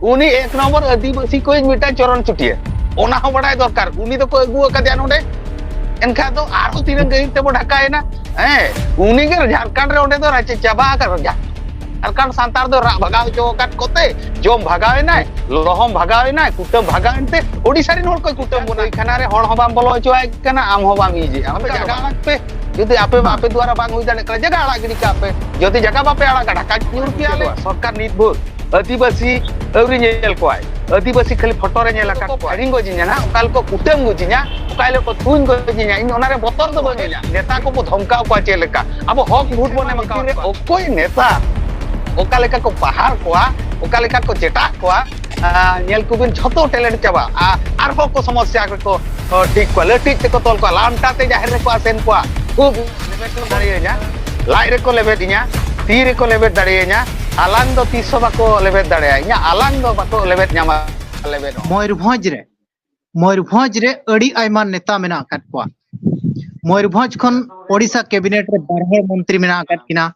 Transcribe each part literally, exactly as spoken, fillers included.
ᱩᱱᱤ ᱮᱠ ᱱᱚᱢᱵᱚᱨ ᱟᱹᱫᱤᱵᱟᱹᱥᱤ ᱠᱚᱭᱤᱡ ᱢᱤᱫᱴᱟᱝ ᱪᱚᱨᱚᱱ ᱪᱩᱴᱤᱭᱟᱹ, ᱚᱱᱟ ᱦᱚᱸ ᱵᱟᱲᱟᱭ ᱫᱚᱨᱠᱟᱨ᱾ ᱩᱱᱤ ᱫᱚᱠᱚ ᱟᱹᱜᱩ ᱟᱠᱟᱫᱮᱭᱟ ᱱᱚᱰᱮ, ᱮᱱᱠᱷᱟᱱ ᱫᱚ ᱟᱨᱦᱚᱸ ᱛᱤᱱᱟᱹᱜ ᱜᱟᱹᱦᱤᱨ ᱛᱮᱵᱚ ᱰᱷᱟᱠᱟᱭᱮᱱᱟ᱾ ᱦᱮᱸ, ᱩᱱᱤ ᱜᱮ ᱡᱷᱟᱲᱠᱷᱚᱸᱰ ᱨᱮ ᱚᱸᱰᱮ ᱫᱚ ᱨᱟᱪᱮ ᱪᱟᱵᱟ ᱟᱠᱟᱫ, ᱡᱷᱟᱲᱠᱷᱚᱸᱰ ᱥᱟᱱᱛᱟᱲ ᱫᱚ ᱨᱟᱜ ᱵᱷᱟᱜᱟᱣ ᱦᱚᱪᱚ ᱟᱠᱟᱫ ᱠᱚᱛᱮ, ᱡᱚᱢ ᱵᱷᱟᱜᱟᱣ ᱮᱱᱟᱭ, ᱞᱚᱦᱚᱢ ᱵᱷᱟᱜᱟᱣ ᱮᱱᱟᱭ, ᱠᱩᱴᱟᱹᱢ ᱵᱷᱟᱜᱟᱣ ᱮᱱᱛᱮ ᱳᱰᱤᱥᱟ ᱨᱮᱱ ᱦᱚᱲ ᱠᱚᱭ ᱠᱩᱴᱟᱹᱢ ᱵᱚᱱᱟ᱾ ᱠᱷᱟᱱᱟ ᱨᱮ ᱦᱚᱲ ᱦᱚᱸ ᱵᱟᱢ ᱵᱚᱞᱚ ᱦᱚᱪᱚᱣᱟᱭ ᱠᱟᱱᱟ, ᱟᱢ ᱦᱚᱸ ᱵᱟᱢ ᱤᱭᱟᱹᱭᱮᱫᱼᱟ᱾ ᱟᱯᱮ ᱡᱟᱭᱜᱟ ᱟᱲᱟᱜ ᱯᱮ, ᱡᱩᱫᱤ ᱟᱯᱮ, ᱟᱯᱮ ᱫᱩᱣᱟᱨᱟ ᱵᱟᱝ ᱦᱩᱭ ᱫᱟᱲᱮᱭᱟᱜ ᱠᱟᱱᱟ, ᱡᱟᱭᱜᱟ ᱟᱲᱟᱜ ᱜᱤᱰᱤ ᱠᱟᱜ ᱯᱮ᱾ ᱡᱩᱫᱤ ᱡᱟᱭᱜᱟ ᱵᱟᱯᱮ ᱟᱲᱟᱜᱟ, ᱰᱷᱟᱠᱟ ᱧᱩᱨ ᱯᱮᱭᱟᱞᱮ᱾ ᱥᱚᱨᱠᱟᱨ ᱱᱤᱛ ᱵᱷᱳᱨ ᱟᱹᱫᱤᱵᱟᱹᱥᱤ ᱟᱹᱣᱨᱤ ᱧᱮᱞ ᱠᱚᱣᱟᱭ᱾ ᱟᱹᱫᱤᱵᱟᱹᱥᱤ ᱠᱷᱟᱹᱞᱤ ᱯᱷᱳᱴᱳ ᱨᱮ ᱧᱮᱞ ᱟᱠᱟᱫ ᱠᱚᱣᱟ᱾ ᱯᱷᱟᱭᱨᱤᱝ ᱜᱚᱡᱤᱧᱟ ᱱᱟᱦᱟᱜ, ᱚᱠᱟ ᱦᱤᱞᱳᱜ ᱠᱚ ᱠᱩᱴᱟᱹᱢ ᱜᱚᱡᱤᱧᱟ, ᱚᱠᱟ ᱦᱤᱞᱳᱜ ᱠᱚ ᱛᱩᱧ ᱜᱚᱡᱤᱧᱟ, ᱤᱧ ᱚᱱᱟ ᱨᱮ ᱵᱚᱛᱚᱨ ᱫᱚ ᱵᱟᱹᱱᱩᱧᱟ᱾ ᱱᱮᱛᱟ ᱠᱚᱵᱚ ᱫᱷᱚᱢᱠᱟᱣ ᱠᱚᱣᱟ ᱪᱮᱫ ᱞᱮᱠᱟ? ᱟᱵᱚ ᱦᱚᱠ ᱵᱷᱳᱴ ᱵᱚᱱ ᱮᱢ ᱟᱠᱟᱫ ᱠᱚᱣᱟ᱾ ᱚᱠᱚᱭ ᱱᱮᱛᱟ ᱚᱠᱟ ᱞᱮᱠᱟ ᱠᱚ ᱯᱟᱦᱟᱲ ᱠᱚᱣᱟ, ᱚᱠᱟ ᱞᱮᱠᱟ ᱠᱚ ᱪᱮᱴᱟᱜ ᱠᱚᱣᱟ, ᱟᱨ ᱧᱮᱞ ᱠᱚᱵᱤᱱ ᱡᱷᱚᱛᱚ ᱴᱮᱞᱮᱱᱴ ᱪᱟᱵᱟ᱾ ᱟᱨ ᱟᱨᱦᱚᱸ ᱠᱚ ᱥᱚᱢᱚᱥᱥᱟ ᱨᱮᱠᱚ, ᱚ, ᱴᱷᱤᱠ ᱠᱚᱣᱟ, ᱞᱟᱹᱴᱤᱡ ᱛᱮᱠᱚ ᱛᱚᱞ ᱠᱚᱣᱟ, ᱞᱟᱱᱴᱟ ᱛᱮ ᱡᱟᱦᱮᱨ ᱨᱮᱠᱚ ᱟᱥᱮᱱ ᱠᱚᱣᱟ᱾ ᱠᱷᱩᱵ ᱫᱟᱲᱮᱭᱟᱹᱧᱟ, ᱞᱟᱡ ᱨᱮᱠᱚ ᱞᱮᱵᱮᱫ ᱤᱧᱟ, ᱛᱤ ᱨᱮᱠᱚ ᱞᱮᱵᱮᱫ ᱫᱟᱲᱮᱭᱟᱹᱧᱟ, ᱟᱞᱟᱝ ᱫᱚ ᱛᱤᱥ ᱦᱚᱸ ᱵᱟᱠᱚ ᱞᱮᱵᱮᱫ ᱫᱟᱲᱮᱭᱟᱜᱼᱟ᱾ ᱤᱧᱟᱹᱜ ᱟᱞᱟᱝ ᱫᱚ ᱵᱟᱠᱚ ᱞᱮᱵᱮᱫ ᱧᱟᱢᱟ, ᱞᱮᱵᱮᱫ ᱦᱚᱸ᱾ ᱢᱚᱭᱩᱨᱵᱷᱚᱸᱡᱽ ᱨᱮ, ᱢᱚᱭᱩᱨᱵᱷᱚᱸᱡᱽ ᱨᱮ ᱟᱹᱰᱤ ᱟᱭᱢᱟ ᱱᱮᱛᱟ ᱢᱮᱱᱟᱜ ᱟᱠᱟᱫ ᱠᱚᱣᱟ᱾ ᱢᱚᱭᱩᱨᱵᱷᱚᱸᱡᱽ ᱠᱷᱚᱱ ᱳᱰᱤᱥᱟ ᱠᱮᱵᱤᱱᱮᱴ ᱨᱮ ᱵᱟᱨ ᱦᱚᱲ ᱢᱚᱱᱛᱨᱤ ᱢᱮᱱᱟᱜ ᱟᱠᱟᱫ ᱠᱤᱱᱟ,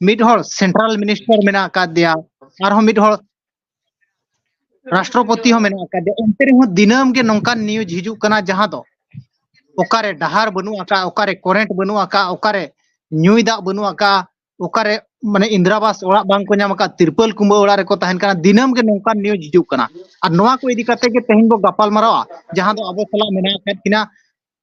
ᱢᱤᱫ ᱦᱚᱲ ᱥᱮᱱᱴᱨᱟᱞ ᱢᱤᱱᱤᱥᱴᱟᱨ ᱢᱮᱱᱟᱜ ᱟᱠᱟᱫᱮᱭᱟ, ᱟᱨᱦᱚᱸ ᱢᱤᱫ ᱦᱚᱲ ᱨᱟᱥᱴᱨᱚᱯᱚᱛᱤ ᱦᱚᱸ ᱢᱮᱱᱟᱜ ᱟᱠᱟᱫᱮᱭᱟ᱾ ᱮᱱᱛᱮ ᱨᱮᱦᱚᱸ ᱫᱤᱱᱟᱹᱢ ᱜᱮ ᱱᱚᱝᱠᱟᱱ ᱱᱤᱭᱩᱡᱽ ᱦᱤᱡᱩᱜ ᱠᱟᱱᱟ, ᱡᱟᱦᱟᱸ ᱫᱚ ᱚᱠᱟᱨᱮ ᱰᱟᱦᱟᱨ ᱵᱟᱹᱱᱩᱜ ᱟᱠᱟᱫ, ᱚᱠᱟᱨᱮ ᱠᱚᱨᱮᱱᱴ ᱵᱟᱹᱱᱩᱜ ᱟᱠᱟᱫ, ᱚᱠᱟᱨᱮ ᱧᱩᱭ ᱫᱟᱜ ᱵᱟᱹᱱᱩᱜ ᱟᱠᱟᱫ, ᱚᱠᱟᱨᱮ ᱢᱟᱱᱮ ᱤᱱᱫᱨᱟᱵᱟᱥ ᱚᱲᱟᱜ ᱵᱟᱝ ᱠᱚ ᱧᱟᱢ ᱟᱠᱟᱫ, ᱛᱤᱨᱯᱟᱹᱞ ᱠᱩᱢᱵᱟᱹ ᱚᱲᱟᱜ ᱨᱮᱠᱚ ᱛᱟᱦᱮᱱ ᱠᱟᱱᱟ᱾ ᱫᱤᱱᱟᱹᱢ ᱜᱮ ᱱᱚᱝᱠᱟᱱ ᱱᱤᱭᱩᱡᱽ ᱦᱤᱡᱩᱜ ᱠᱟᱱᱟ᱾ ᱟᱨ ᱱᱚᱣᱟ ᱠᱚ ᱤᱫᱤ ᱠᱟᱛᱮ ᱜᱮ ᱛᱮᱦᱮᱧ ᱵᱚ ᱜᱟᱯᱟᱞ ᱢᱟᱨᱟᱣᱟ, ᱡᱟᱦᱟᱸ ᱫᱚ ᱟᱵᱚ ᱥᱟᱞᱟᱜ ᱢᱮᱱᱟᱜ ᱟᱠᱟᱫ ᱠᱤᱱᱟ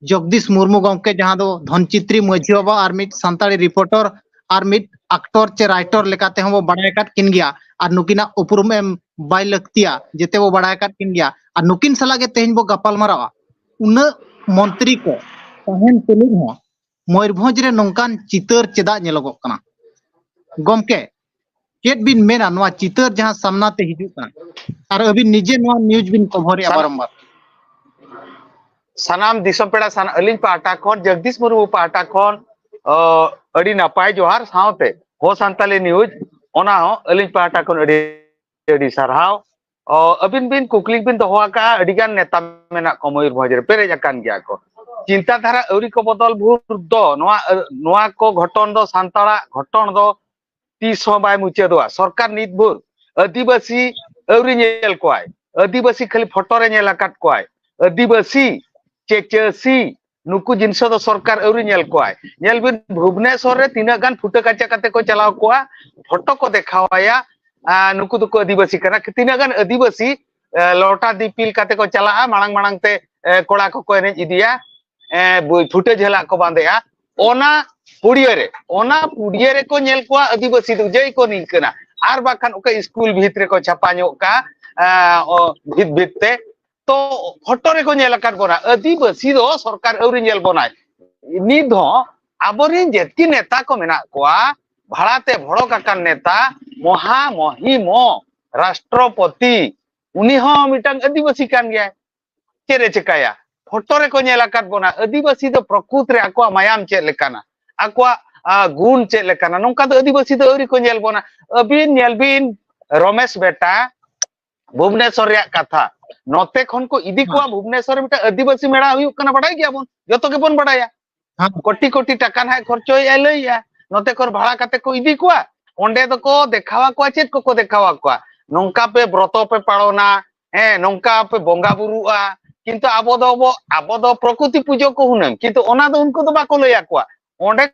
ᱡᱚᱜᱽᱫᱤᱥ ᱢᱩᱨᱢᱩ ᱜᱚᱢᱠᱮ, ᱡᱟᱦᱟᱸ ᱫᱚ ᱫᱷᱚᱱᱪᱤᱛᱨᱤ ᱢᱟᱹᱡᱷᱤ ᱵᱟᱵᱟ ᱟᱨ ᱢᱤᱫ ᱥᱟᱱᱛᱟᱲᱤ ᱨᱤᱯᱳᱨᱴᱚᱨ ᱟᱨ ᱢᱤᱫ ᱟᱠᱴᱚᱨ ᱪᱮ ᱨᱟᱭᱴᱚᱨ ᱞᱮᱠᱟ ᱛᱮᱦᱚᱸ ᱵᱚ ᱵᱟᱲᱟᱭ ᱟᱠᱟᱫ ᱠᱤᱱ ᱜᱮᱭᱟ᱾ ᱟᱨ ᱱᱩᱠᱤᱱᱟᱜ ᱩᱯᱨᱩᱢ ᱮᱢ ᱵᱟᱭ ᱞᱟᱹᱠᱛᱤᱭᱟ, ᱡᱮᱛᱮ ᱵᱚ ᱵᱟᱲᱟᱭ ᱟᱠᱟᱫ ᱠᱤᱱ ᱜᱮᱭᱟ᱾ ᱟᱨ ᱱᱩᱠᱤᱱ ᱥᱟᱞᱟᱜ ᱜᱮ ᱛᱮᱦᱮᱧ ᱵᱚ ᱜᱟᱯᱟᱞ ᱢᱟᱨᱟᱣᱟ᱾ ᱩᱱᱟᱹᱜ ᱢᱚᱱᱛᱨᱤ ᱠᱚ ᱛᱟᱦᱮᱱ ᱛᱩᱞᱩᱡ ᱦᱚᱸ ᱢᱚᱭᱩᱨᱵᱷᱚᱸᱡᱽ ᱨᱮ ᱱᱚᱝᱠᱟᱱ ᱪᱤᱛᱟᱹᱨ ᱪᱮᱫᱟᱜ ᱧᱮᱞᱚᱜᱚᱜ ᱠᱟᱱᱟ? ᱜᱚᱢᱠᱮ, ᱪᱮᱫ ᱵᱤᱱ ᱢᱮᱱᱟ ᱱᱚᱣᱟ ᱪᱤᱛᱟᱹᱨ ᱡᱟᱦᱟᱸ ᱥᱟᱢᱱᱟ ᱛᱮ ᱦᱤᱡᱩᱜ ᱠᱟᱱᱟ? ᱟᱨ ᱟᱹᱵᱤᱱ ᱱᱤᱡᱮ ᱱᱚᱣᱟ ᱱᱤᱭᱩᱡᱽ ᱵᱤᱱ ᱠᱚᱵᱷᱚᱨᱮᱜᱼᱟ ᱥᱟᱱ-, ᱵᱟᱨᱚᱢᱵᱟᱨ᱾ ᱥᱟᱱᱟᱢ ᱫᱤᱥᱚᱢ ᱯᱮᱲᱟ, ᱥᱟᱱ-, ᱟᱹᱞᱤᱧ ᱯᱟᱦᱴᱟ ᱠᱷᱚᱱ, ᱡᱚᱜᱽᱫᱤᱥ ᱢᱩᱨᱢᱩ ᱯᱟᱦᱴᱟ ᱠᱷᱚᱱ, ᱚ, ᱟᱹᱰᱤ ᱱᱟᱯᱟᱭ ᱡᱚᱦᱟᱨ, ᱥᱟᱶᱛᱮ ᱦᱚ ᱥᱟᱱᱛᱟᱞᱤ ᱱᱤᱭᱩᱡᱽ, ᱚᱱᱟ ᱦᱚᱸ ᱟᱹᱞᱤᱧ ᱯᱟᱦᱴᱟ ᱠᱷᱚᱱ ᱟᱹᱰᱤ, ᱟᱹᱰᱤ ᱥᱟᱨᱦᱟᱣ᱾ ᱚ, ᱟᱹᱵᱤᱱ ᱵᱤᱱ ᱠᱩᱠᱞᱤ ᱵᱤᱱ ᱫᱚᱦᱚ ᱟᱠᱟᱫᱼᱟ, ᱟᱹᱰᱤ ᱜᱟᱱ ᱱᱮᱛᱟ ᱢᱮᱱᱟᱜ ᱠᱚᱣᱟ ᱢᱚᱭᱩᱨᱵᱷᱚᱸᱡᱽ ᱨᱮ, ᱯᱮᱨᱮᱡ ᱟᱠᱟᱱ ᱜᱮᱭᱟ ᱠᱚ᱾ ᱪᱤᱱᱛᱟ ᱫᱷᱟᱨᱟ ᱟᱹᱣᱨᱤ ᱠᱚ ᱵᱚᱫᱚᱞ ᱵᱷᱳᱨ ᱫᱚ ᱱᱚᱣᱟ, ᱱᱚᱣᱟ ᱠᱚ ᱜᱷᱚᱴᱚᱱ ᱫᱚ, ᱥᱟᱱᱛᱟᱲᱟᱜ ᱜᱷᱚᱴᱚᱱ ᱫᱚ ᱛᱤᱥ ᱦᱚᱸ ᱵᱟᱭ ᱢᱩᱪᱟᱹᱫᱚᱜᱼᱟ᱾ ᱥᱚᱨᱠᱟᱨ ᱱᱤᱛ ᱵᱷᱳᱨ ᱟᱹᱫᱤᱵᱟᱹᱥᱤ ᱟᱹᱣᱨᱤ ᱧᱮᱞ ᱠᱚᱣᱟᱭ᱾ ᱟᱹᱫᱤᱵᱟᱹᱥᱤ ᱠᱷᱟᱹᱞᱤ ᱯᱷᱳᱴᱳ ᱨᱮ ᱧᱮᱞ ᱟᱠᱟᱫ ᱠᱚᱣᱟᱭ᱾ ᱟᱹᱫᱤᱵᱟᱹᱥᱤ, ᱪᱮᱪᱟᱹᱥᱤ, ᱱᱩᱠᱩ ᱡᱤᱱᱤᱥ ᱫᱚ ᱥᱚᱨᱠᱟᱨ ᱟᱹᱣᱨᱤ ᱧᱮᱞ ᱠᱚᱣᱟᱭ᱾ ᱧᱮᱞ ᱵᱤᱱ, ᱵᱷᱩᱵᱽᱱᱮᱥᱚᱨ ᱨᱮ ᱛᱤᱱᱟᱹᱜ ᱜᱟᱱ ᱯᱷᱩᱴᱟᱹ ᱠᱟᱪᱟ ᱠᱟᱛᱮ ᱠᱚ ᱪᱟᱞᱟᱣ ᱠᱚᱣᱟ, ᱯᱷᱳᱴᱳ ᱠᱚ ᱫᱮᱠᱷᱟᱣᱟᱭᱟ, ᱟᱨ ᱱᱩᱠᱩ ᱫᱚᱠᱚ ᱟᱹᱫᱤᱵᱟᱹᱥᱤ ᱠᱟᱱᱟ᱾ ᱛᱤᱱᱟᱹᱜ ᱜᱟᱱ ᱟᱹᱫᱤᱵᱟᱹᱥᱤ, ᱮ, ᱞᱚᱴᱟ ᱫᱤᱯᱤᱞ ᱠᱟᱛᱮ ᱠᱚ ᱪᱟᱞᱟᱜᱼᱟ, ᱢᱟᱲᱟᱝ ᱢᱟᱲᱟᱝ ᱛᱮ, ᱮ, ᱠᱚᱲᱟ ᱠᱚᱠᱚ ᱮᱱᱮᱡ ᱤᱫᱤᱭᱟ, ᱮ, ᱵᱩ-, ᱯᱷᱩᱴᱟᱹ ᱡᱷᱟᱹᱞᱟᱜ ᱠᱚ ᱵᱟᱸᱫᱮᱜᱼᱟ᱾ ᱚᱱᱟ ᱯᱩᱲᱤᱭᱟᱹ ᱨᱮ, ᱚᱱᱟ ᱯᱩᱲᱤᱭᱟᱹ ᱨᱮᱠᱚ ᱧᱮᱞ ᱠᱚᱣᱟ ᱟᱹᱫᱤᱵᱟᱹᱥᱤ ᱫᱚ ᱡᱮᱭ ᱠᱚ ᱱᱤᱝᱠᱟᱹᱱᱟ᱾ ᱟᱨ ᱵᱟᱠᱷᱟᱱ ᱚᱠᱟ ᱥᱠᱩᱞ ᱵᱷᱤᱛ ᱨᱮᱠᱚ ᱪᱷᱟᱯᱟ ᱧᱚᱜ ᱠᱟᱜᱼᱟ, ᱮ, ᱚ, ᱵᱷᱤᱛ ᱵᱷᱤᱛ ᱛᱮ᱾ ᱛᱚ ᱯᱷᱳᱴᱳ ᱨᱮᱠᱚ ᱧᱮᱞ ᱟᱠᱟᱫ ᱵᱚᱱᱟ, ᱟᱹᱫᱤᱵᱟᱹᱥᱤ ᱫᱚ ᱥᱚᱨᱠᱟᱨ ᱟᱹᱣᱨᱤ ᱧᱮᱞ ᱵᱚᱱᱟᱭ᱾ ᱱᱤᱛ ᱦᱚᱸ ᱟᱵᱚᱨᱮᱱ ᱡᱟᱹᱛᱤ ᱱᱮᱛᱟ ᱠᱚ ᱢᱮᱱᱟᱜ ᱠᱚᱣᱟ, ᱵᱷᱟᱲᱟᱛᱮ ᱵᱷᱚᱲᱚᱠ ᱟᱠᱟᱱ ᱱᱮᱛᱟ, ᱢᱚᱦᱟ ᱢᱚᱦᱤᱢᱚ ᱨᱟᱥᱴᱨᱚᱯᱚᱛᱤ, ᱩᱱᱤ ᱦᱚᱸ ᱢᱤᱫᱴᱟᱝ ᱟᱹᱫᱤᱵᱟᱹᱥᱤ ᱠᱟᱱ ᱜᱮᱭᱟᱭ᱾ ᱪᱮᱫ ᱮ ᱪᱮᱠᱟᱭᱟ? ᱯᱷᱳᱴᱳ ᱨᱮᱠᱚ ᱧᱮᱞ ᱟᱠᱟᱫ ᱵᱚᱱᱟ᱾ ᱟᱹᱫᱤᱵᱟᱹᱥᱤ ᱫᱚ ᱯᱨᱚᱠᱩᱛ ᱨᱮ ᱟᱠᱚᱣᱟᱜ ᱢᱟᱭᱟᱢ ᱪᱮᱫ ᱞᱮᱠᱟᱱᱟ, ᱟᱠᱚᱣᱟᱜ, ᱟ, ᱜᱩᱱ ᱪᱮᱫ ᱞᱮᱠᱟᱱᱟ, ᱱᱚᱝᱠᱟ ᱫᱚ ᱟᱹᱫᱤᱵᱟᱹᱥᱤ ᱫᱚ ᱟᱹᱣᱨᱤ ᱠᱚ ᱧᱮᱞ ᱵᱚᱱᱟ᱾ ᱟᱹᱵᱤᱱ ᱧᱮᱞ ᱵᱤᱱ, ᱨᱚᱢᱮᱥ ᱵᱮᱴᱟ, ᱵᱷᱩᱵᱽᱱᱮᱥᱚᱨ ᱨᱮᱭᱟᱜ ᱠᱟᱛᱷᱟ, ᱱᱚᱛᱮ ᱠᱷᱚᱱ ᱠᱚ ᱤᱫᱤ ᱠᱚᱣᱟ᱾ ᱦᱮᱸ᱾ ᱵᱷᱩᱵᱽᱱᱮᱥᱚᱨ ᱨᱮ ᱢᱤᱫᱴᱟᱝ ᱟᱹᱫᱤᱵᱟᱹᱥᱤ ᱢᱮᱞᱟ ᱦᱩᱭᱩᱜ ᱠᱟᱱᱟ, ᱵᱟᱰᱟᱭ ᱜᱮᱭᱟᱵᱚᱱ, ᱡᱚᱛᱚ ᱜᱮᱵᱚᱱ ᱵᱟᱰᱟᱭᱟ᱾ ᱦᱮᱸ᱾ ᱠᱳᱴᱤ ᱠᱳᱴᱤ ᱴᱟᱠᱟ ᱱᱟᱦᱟᱜ ᱠᱷᱚᱨᱪᱚᱭᱮᱫᱼᱟᱭ, ᱞᱟᱹᱭᱮᱫᱼᱟ᱾ ᱱᱚᱛᱮ ᱠᱷᱚᱱ ᱵᱷᱟᱲᱟ ᱠᱟᱛᱮ ᱠᱚ ᱤᱫᱤ ᱠᱚᱣᱟ, ᱚᱸᱰᱮ ᱫᱚᱠᱚ ᱫᱮᱠᱷᱟᱣᱟ ᱠᱚᱣᱟ᱾ ᱪᱮᱫ ᱠᱚᱠᱚ ᱫᱮᱠᱷᱟᱣᱟ ᱠᱚᱣᱟ? ᱱᱚᱝᱠᱟ ᱯᱮ ᱵᱨᱚᱛᱚ ᱯᱮ ᱯᱟᱲᱚᱱᱟ, ᱦᱮᱸ, ᱱᱚᱝᱠᱟ ᱯᱮ ᱵᱚᱸᱜᱟ ᱵᱩᱨᱩᱜᱼᱟ᱾ ᱠᱤᱱᱛᱩ ᱟᱵᱚ ᱫᱚ ᱵᱚ-, ᱟᱵᱚ ᱫᱚ ᱯᱨᱚᱠᱨᱤᱛᱤ ᱯᱩᱡᱟᱹ ᱠᱚ ᱦᱩᱱᱟᱹᱝ, ᱠᱤᱱᱛᱩ ᱚᱱᱟ ᱫᱚ ᱩᱱᱠᱩ ᱫᱚ ᱵᱟᱠᱚ ᱞᱟᱹᱭ ᱟᱠᱚᱣᱟ᱾ ᱚᱸᱰᱮ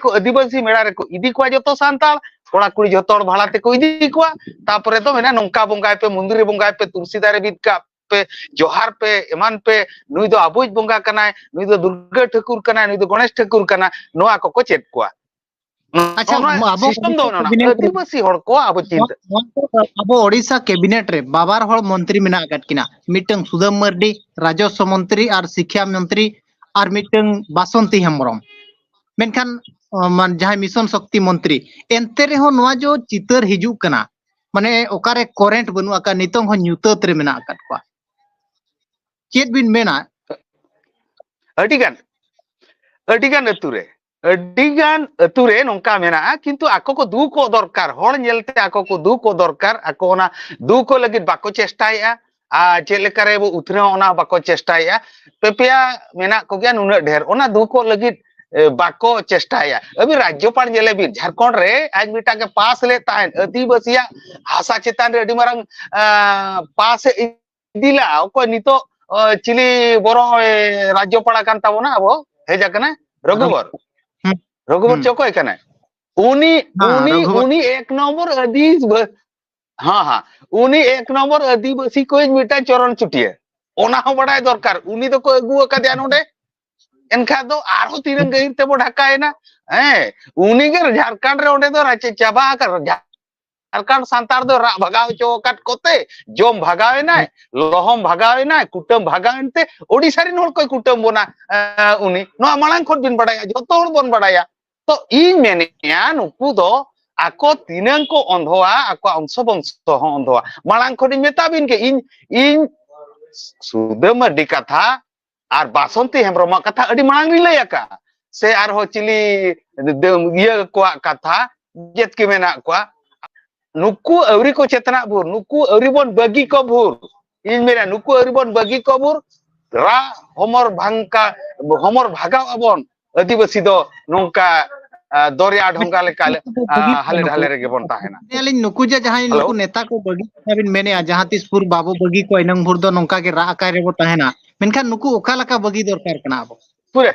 ᱠᱚ ᱟᱹᱫᱤᱵᱟᱹᱥᱤ ᱢᱮᱞᱟ ᱨᱮᱠᱚ ᱤᱫᱤ ᱠᱚᱣᱟ ᱡᱚᱛᱚ ᱥᱟᱱᱛᱟᱲ, ᱠᱚᱲᱟ ᱠᱩᱲᱤ ᱡᱚᱛᱚ ᱦᱚᱲ ᱵᱷᱟᱲᱟ ᱛᱮᱠᱚ ᱤᱫᱤ ᱠᱚᱣᱟ᱾ ᱛᱟᱯᱚᱨᱮ ᱫᱚ ᱢᱮᱱᱟ, "ᱱᱚᱝᱠᱟ ᱵᱚᱸᱜᱟᱭ ᱯᱮ, ᱢᱚᱱᱫᱤᱨ ᱨᱮ ᱵᱚᱸᱜᱟᱭ ᱯᱮ, ᱛᱩᱞᱥᱤ ᱫᱟᱨᱮ ᱵᱤᱫ ᱠᱟᱜ ᱯᱮ, ᱡᱚᱦᱟᱨ ᱯᱮ, ᱮᱢᱟᱱ ᱯᱮ, ᱱᱩᱭ ᱫᱚ ᱟᱵᱚᱭᱤᱡ ᱵᱚᱸᱜᱟ ᱠᱟᱱᱟᱭ, ᱱᱩᱭ ᱫᱚ ᱫᱩᱨᱜᱟᱹ ᱴᱷᱟᱹᱠᱩᱨ ᱠᱟᱱᱟᱭ, ᱱᱩᱭ ᱫᱚ ᱜᱚᱬᱮᱥ ᱴᱷᱟᱹᱠᱩᱨ ᱠᱟᱱᱟ", ᱱᱚᱣᱟ ᱠᱚᱠᱚ ᱪᱮᱫ ᱠᱚᱣᱟ᱾ ᱟᱪᱪᱷᱟ, ᱱᱚᱣᱟ ᱟᱵᱚ ᱥᱤᱥᱴᱮᱢ ᱫᱚ ᱚᱱᱟ ᱠᱮᱵᱤᱱᱮᱴ ᱨᱮ, ᱟᱹᱫᱤᱵᱟᱹᱥᱤ ᱦᱚᱲ ᱠᱚ ᱟᱵᱚ ᱪᱤᱱᱛᱟᱹ ᱱᱚᱣᱟ ᱫᱚ ᱟᱵᱚ ᱳᱰᱤᱥᱟ ᱠᱮᱵᱤᱱᱮᱴ ᱨᱮ ᱵᱟᱵᱟᱨ ᱦᱚᱲ ᱢᱚᱱᱛᱨᱤ ᱢᱮᱱᱟᱜ ᱟᱠᱟᱫ ᱠᱤᱱᱟ, ᱢᱤᱫᱴᱟᱝ ᱥᱩᱫᱟᱹᱢ ᱢᱟᱨᱰᱤ, ᱨᱟᱡᱚᱥᱣᱚ ᱢᱚᱱᱛᱨᱤ, ᱟᱨ ᱥᱤᱠᱠᱷᱟ ᱢᱚᱱᱛᱨᱤ, ᱟᱨ ᱢᱤᱫᱴᱟᱝ ᱵᱟᱥᱚᱱᱛᱤ ᱦᱮᱢᱵᱨᱚᱢ᱾ ᱢᱮᱱᱠᱷᱟᱱ, ᱚ, ᱢᱟᱱ-, ᱡᱟᱦᱟᱸᱭ ᱢᱤᱥᱚᱱ ᱥᱚᱠᱛᱤ ᱢᱚᱱᱛᱨᱤ, ᱮᱱᱛᱮ ᱨᱮᱦᱚᱸ ᱱᱚᱣᱟ ᱡᱚ ᱪᱤᱛᱟᱹᱨ ᱦᱤᱡᱩᱜ ᱠᱟᱱᱟ, ᱢᱟᱱᱮ ᱚᱠᱟᱨᱮ ᱠᱚᱨᱮᱱᱴ ᱵᱟᱹᱱᱩᱜ ᱟᱠᱟᱫ, ᱱᱤᱛᱚᱝ ᱦᱚᱸ ᱧᱩᱛᱟᱹᱛ ᱨᱮ ᱢᱮᱱᱟᱜ ᱟᱠᱟᱫ ᱠᱚᱣᱟ᱾ ᱪᱮᱫ ᱵᱤᱱ ᱢᱮᱱᱟ? ᱟᱹᱰᱤ ᱜᱟᱱ, ᱟᱹᱰᱤ ᱜᱟᱱ ᱟᱹᱛᱩ ᱨᱮ, ᱟᱹᱰᱤ ᱜᱟᱱ ᱟᱹᱛᱩ ᱨᱮ ᱱᱚᱝᱠᱟ ᱢᱮᱱᱟᱜᱼᱟ, ᱠᱤᱱᱛᱩ ᱟᱠᱚ ᱠᱚ ᱫᱩᱠᱚᱜ ᱫᱚᱨᱠᱟᱨ, ᱦᱚᱲ ᱧᱮᱞᱛᱮ ᱟᱠᱚ ᱠᱚ ᱫᱩᱠᱚᱜ ᱫᱚᱨᱠᱟᱨ, ᱟᱠᱚ ᱚᱱᱟ ᱫᱩᱠᱚᱜ ᱞᱟᱹᱜᱤᱫ ᱵᱟᱠᱚ ᱪᱮᱥᱴᱟᱭᱮᱫᱼᱟ᱾ ᱟᱨ ᱪᱮᱫ ᱞᱮᱠᱟ ᱨᱮ ᱵᱚ ᱩᱛᱱᱟᱹᱣᱟ, ᱚᱱᱟ ᱵᱟᱠᱚ ᱪᱮᱥᱴᱟᱭᱮᱫᱼᱟ᱾ ᱯᱮ ᱯᱮᱭᱟ ᱢᱮᱱᱟᱜ ᱠᱚᱜᱮᱭᱟ ᱱᱩᱱᱟᱹᱜ ᱰᱷᱮᱨ, ᱚᱱᱟ ᱫᱩᱠᱚᱜ ᱞᱟᱹᱜᱤᱫ ᱮ, ᱵᱟᱠᱚ ᱪᱮᱥᱴᱟᱭᱟ᱾ ᱟᱹᱵᱤᱱ ᱨᱟᱡᱽᱡᱚᱯᱟᱲ ᱧᱮᱞᱮ ᱵᱤᱱ, ᱡᱷᱟᱲᱠᱷᱚᱸᱰ ᱨᱮ ᱟᱡ ᱢᱤᱫᱴᱟᱝ ᱜᱮ ᱯᱟᱥ ᱞᱮᱫ ᱛᱟᱦᱮᱸᱫ, ᱟᱹᱫᱤᱵᱟᱹᱥᱤᱭᱟᱜ ᱦᱟᱥᱟ ᱪᱮᱛᱟᱱ ᱨᱮ ᱟᱹᱰᱤ ᱢᱟᱨᱟᱝ, ᱟ, ᱯᱟᱥ ᱮ ᱤᱫᱤ ᱞᱮᱫᱼᱟ᱾ ᱚᱠᱚᱭ ᱱᱤᱛᱚᱜ, ᱚ, ᱪᱤᱞᱤ ᱵᱚᱨᱚ, ᱮ, ᱨᱟᱡᱽᱡᱚᱯᱟᱲ ᱟᱠᱟᱱ ᱛᱟᱵᱚᱱᱟ ᱟᱵᱚ, ᱦᱮᱡ ᱟᱠᱟᱱᱟᱭ? ᱨᱚᱜᱷᱩᱵᱚᱨ᱾ ᱦᱩᱸ᱾ ᱨᱚᱜᱷᱩᱵᱚᱨ ᱦᱩᱸ᱾ ᱪᱮ ᱚᱠᱚᱭ ᱠᱟᱱᱟᱭ? ᱩᱱᱤ, ᱦᱮᱸ, ᱩᱱᱤ, ᱨᱚᱜᱷᱩᱵᱚᱨ᱾ ᱩᱱᱤ ᱮᱠ ᱱᱚᱢᱵᱚᱨ ᱟᱹᱫᱤ ᱵᱟᱹ-, ᱦᱮᱸ, ᱦᱮᱸ᱾ ᱩᱱᱤ ᱮᱠ ᱱᱚᱢᱵᱚᱨ ᱟᱹᱫᱤᱵᱟᱹᱥᱤ ᱠᱚᱭᱤᱡ ᱢᱤᱫᱴᱟᱝ ᱪᱚᱨᱚᱱ ᱪᱩᱴᱤᱭᱟᱹ᱾ ᱚᱱᱟ ᱦᱚᱸ ᱵᱟᱲᱟᱭ ᱫᱚᱨᱠᱟᱨ᱾ ᱩᱱᱤ ᱫᱚᱠᱚ ᱟᱹᱜᱩ ᱟᱠᱟᱫᱮᱭᱟ ᱱᱚᱰᱮ᱾ ᱮᱱᱠᱷᱟᱱ ᱫᱚ ᱟᱨᱦᱚᱸ ᱛᱤᱱᱟᱹᱝ ᱜᱟᱹᱦᱤᱨ ᱛᱮᱵᱚ ᱰᱷᱟᱠᱟᱭᱮᱱᱟ? ᱦᱮᱸ, ᱩᱱᱤ ᱜᱮ ᱡᱷᱟᱲᱠᱷᱚᱸᱰ ᱨᱮ ᱚᱸᱰᱮ ᱫᱚ ᱨᱟᱪᱮ ᱪᱟᱵᱟ ᱟᱠᱟᱱ᱾ ᱡᱷᱟᱲᱠᱷᱚᱸᱰ ᱥᱟᱱᱛᱟᱲ ᱫᱚ ᱨᱟᱜ ᱵᱷᱟᱜᱟᱣ ᱦᱚᱪᱚ ᱟᱠᱟᱫ ᱠᱚᱛᱮ, ᱡᱚᱢ ᱵᱷᱟᱜᱟᱣ ᱮᱱᱟᱭ, ᱦᱮᱸ᱾ ᱞᱚᱦᱚᱢ ᱵᱷᱟᱜᱟᱣ ᱮᱱᱟᱭ, ᱠᱩᱴᱟᱹᱢ ᱵᱷᱟᱜᱟᱣ ᱮᱱᱛᱮ ᱳᱰᱤᱥᱟ ᱨᱮᱱ ᱦᱚᱲ ᱠᱚᱭ ᱠᱩᱴᱟᱹᱢ ᱵᱚᱱᱟ, ᱮ, ᱩᱱᱤ᱾ ᱱᱚᱣᱟ ᱢᱟᱲᱟᱝ ᱠᱷᱚᱱ ᱵᱤᱱ ᱵᱟᱲᱟᱭᱟ, ᱡᱷᱚᱛᱚ ᱦᱚᱲ ᱵᱚᱱ ᱵᱟᱲᱟᱭᱟ᱾ ᱛᱚ ᱤᱧ ᱢᱮᱱᱮᱫᱼᱟ, ᱱᱩᱠᱩ ᱫᱚ ᱟᱠᱚ ᱛᱤᱱᱟᱹᱝ ᱠᱚ ᱚᱱᱫᱷᱚᱣᱟ, ᱟᱠᱚᱣᱟᱜ ᱚᱝᱥᱚ ᱵᱚᱝᱥᱚ ᱦᱚᱸ ᱚᱱᱫᱷᱚᱣᱟ᱾ ᱢᱟᱲᱟᱝ ᱠᱷᱚᱱᱤᱧ ᱢᱮᱛᱟ ᱵᱤᱱ ᱜᱮ, ᱤᱧ, ᱤᱧ ᱥᱩᱫᱟᱹ ᱢᱟᱹᱨᱰᱤ ᱠᱟᱛᱷᱟ ᱟᱨ ᱵᱟᱥᱚᱱᱛᱤ ᱦᱮᱢᱵᱨᱚᱢᱟᱜ ᱠᱟᱛᱷᱟ ᱟᱹᱰᱤ ᱢᱟᱲᱟᱝ ᱨᱤᱧ ᱞᱟᱹᱭ ᱟᱠᱟᱫᱼᱟ, ᱥᱮ ᱟᱨᱦᱚᱸ ᱪᱤᱞᱤ ᱫᱟᱹ-, ᱤᱭᱟᱹ ᱠᱚᱣᱟᱜ ᱠᱟᱛᱷᱟ, ᱡᱮᱛ ᱠᱤ ᱢᱮᱱᱟᱜ ᱠᱚᱣᱟ, ᱱᱩᱠᱩ ᱟᱹᱣᱨᱤ ᱠᱚ ᱪᱮᱛᱱᱟᱜ ᱵᱷᱳᱨ, ᱱᱩᱠᱩ ᱟᱹᱣᱨᱤ ᱵᱚᱱ ᱵᱟᱹᱜᱤ ᱠᱚ ᱵᱷᱳᱨ, ᱤᱧ ᱢᱮᱱᱟ, ᱱᱩᱠᱩ ᱟᱹᱣᱨᱤ ᱵᱚᱱ ᱵᱟᱹᱜᱤ ᱠᱚ ᱵᱷᱳᱨ, ᱨᱟᱜ ᱦᱚᱢᱚᱨ ᱵᱷᱟᱝᱠᱟ, ᱦᱚᱢᱚᱨ ᱵᱷᱟᱜᱟᱣ ᱟᱵᱚᱱ᱾ ᱟᱹᱫᱤᱵᱟᱹᱥᱤ ᱫᱚ ᱱᱚᱝᱠᱟ, ᱟ, ᱫᱚᱨᱭᱟ ᱰᱷᱚᱸᱜᱟ ᱞᱮᱠᱟ, ᱟ, ᱦᱟᱞᱮ ᱰᱷᱟᱞᱮ ᱨᱮᱜᱮ ᱵᱚᱱ ᱛᱟᱦᱮᱱᱟ᱾ ᱞᱟᱹᱭᱟᱞᱤᱧ, ᱱᱩᱠᱩ ᱡᱮ ᱡᱟᱦᱟᱸᱭ ᱦᱮᱞᱳ᱾ ᱱᱩᱠᱩ ᱱᱮᱛᱟ ᱠᱚ ᱵᱟᱹᱜᱤ ᱠᱟᱛᱷᱟ ᱵᱤᱱ ᱢᱮᱱᱮᱜᱼᱟ, ᱡᱟᱦᱟᱸ ᱛᱤᱥ ᱵᱷᱳᱨ ᱵᱟᱵᱚ ᱵᱟᱹᱜᱤ ᱠᱚᱣᱟ, ᱤᱱᱟᱹᱝ ᱵᱷᱳᱨ ᱫᱚ ᱱᱚᱝᱠᱟ ᱜᱮ ᱨᱟᱜ ᱟᱠᱟᱭ ᱨᱮᱵᱚ ᱛᱟᱦᱮᱱᱟ᱾ ᱢᱮᱱᱠᱷᱟᱱ ᱱᱩᱠᱩ ᱚᱠᱟ ᱞᱮᱠᱟ ᱵᱟᱹᱜᱤ ᱫᱚᱨᱠᱟᱨ ᱠᱟᱱᱟ ᱟᱵᱚ? ᱯᱩᱨᱟᱹ᱾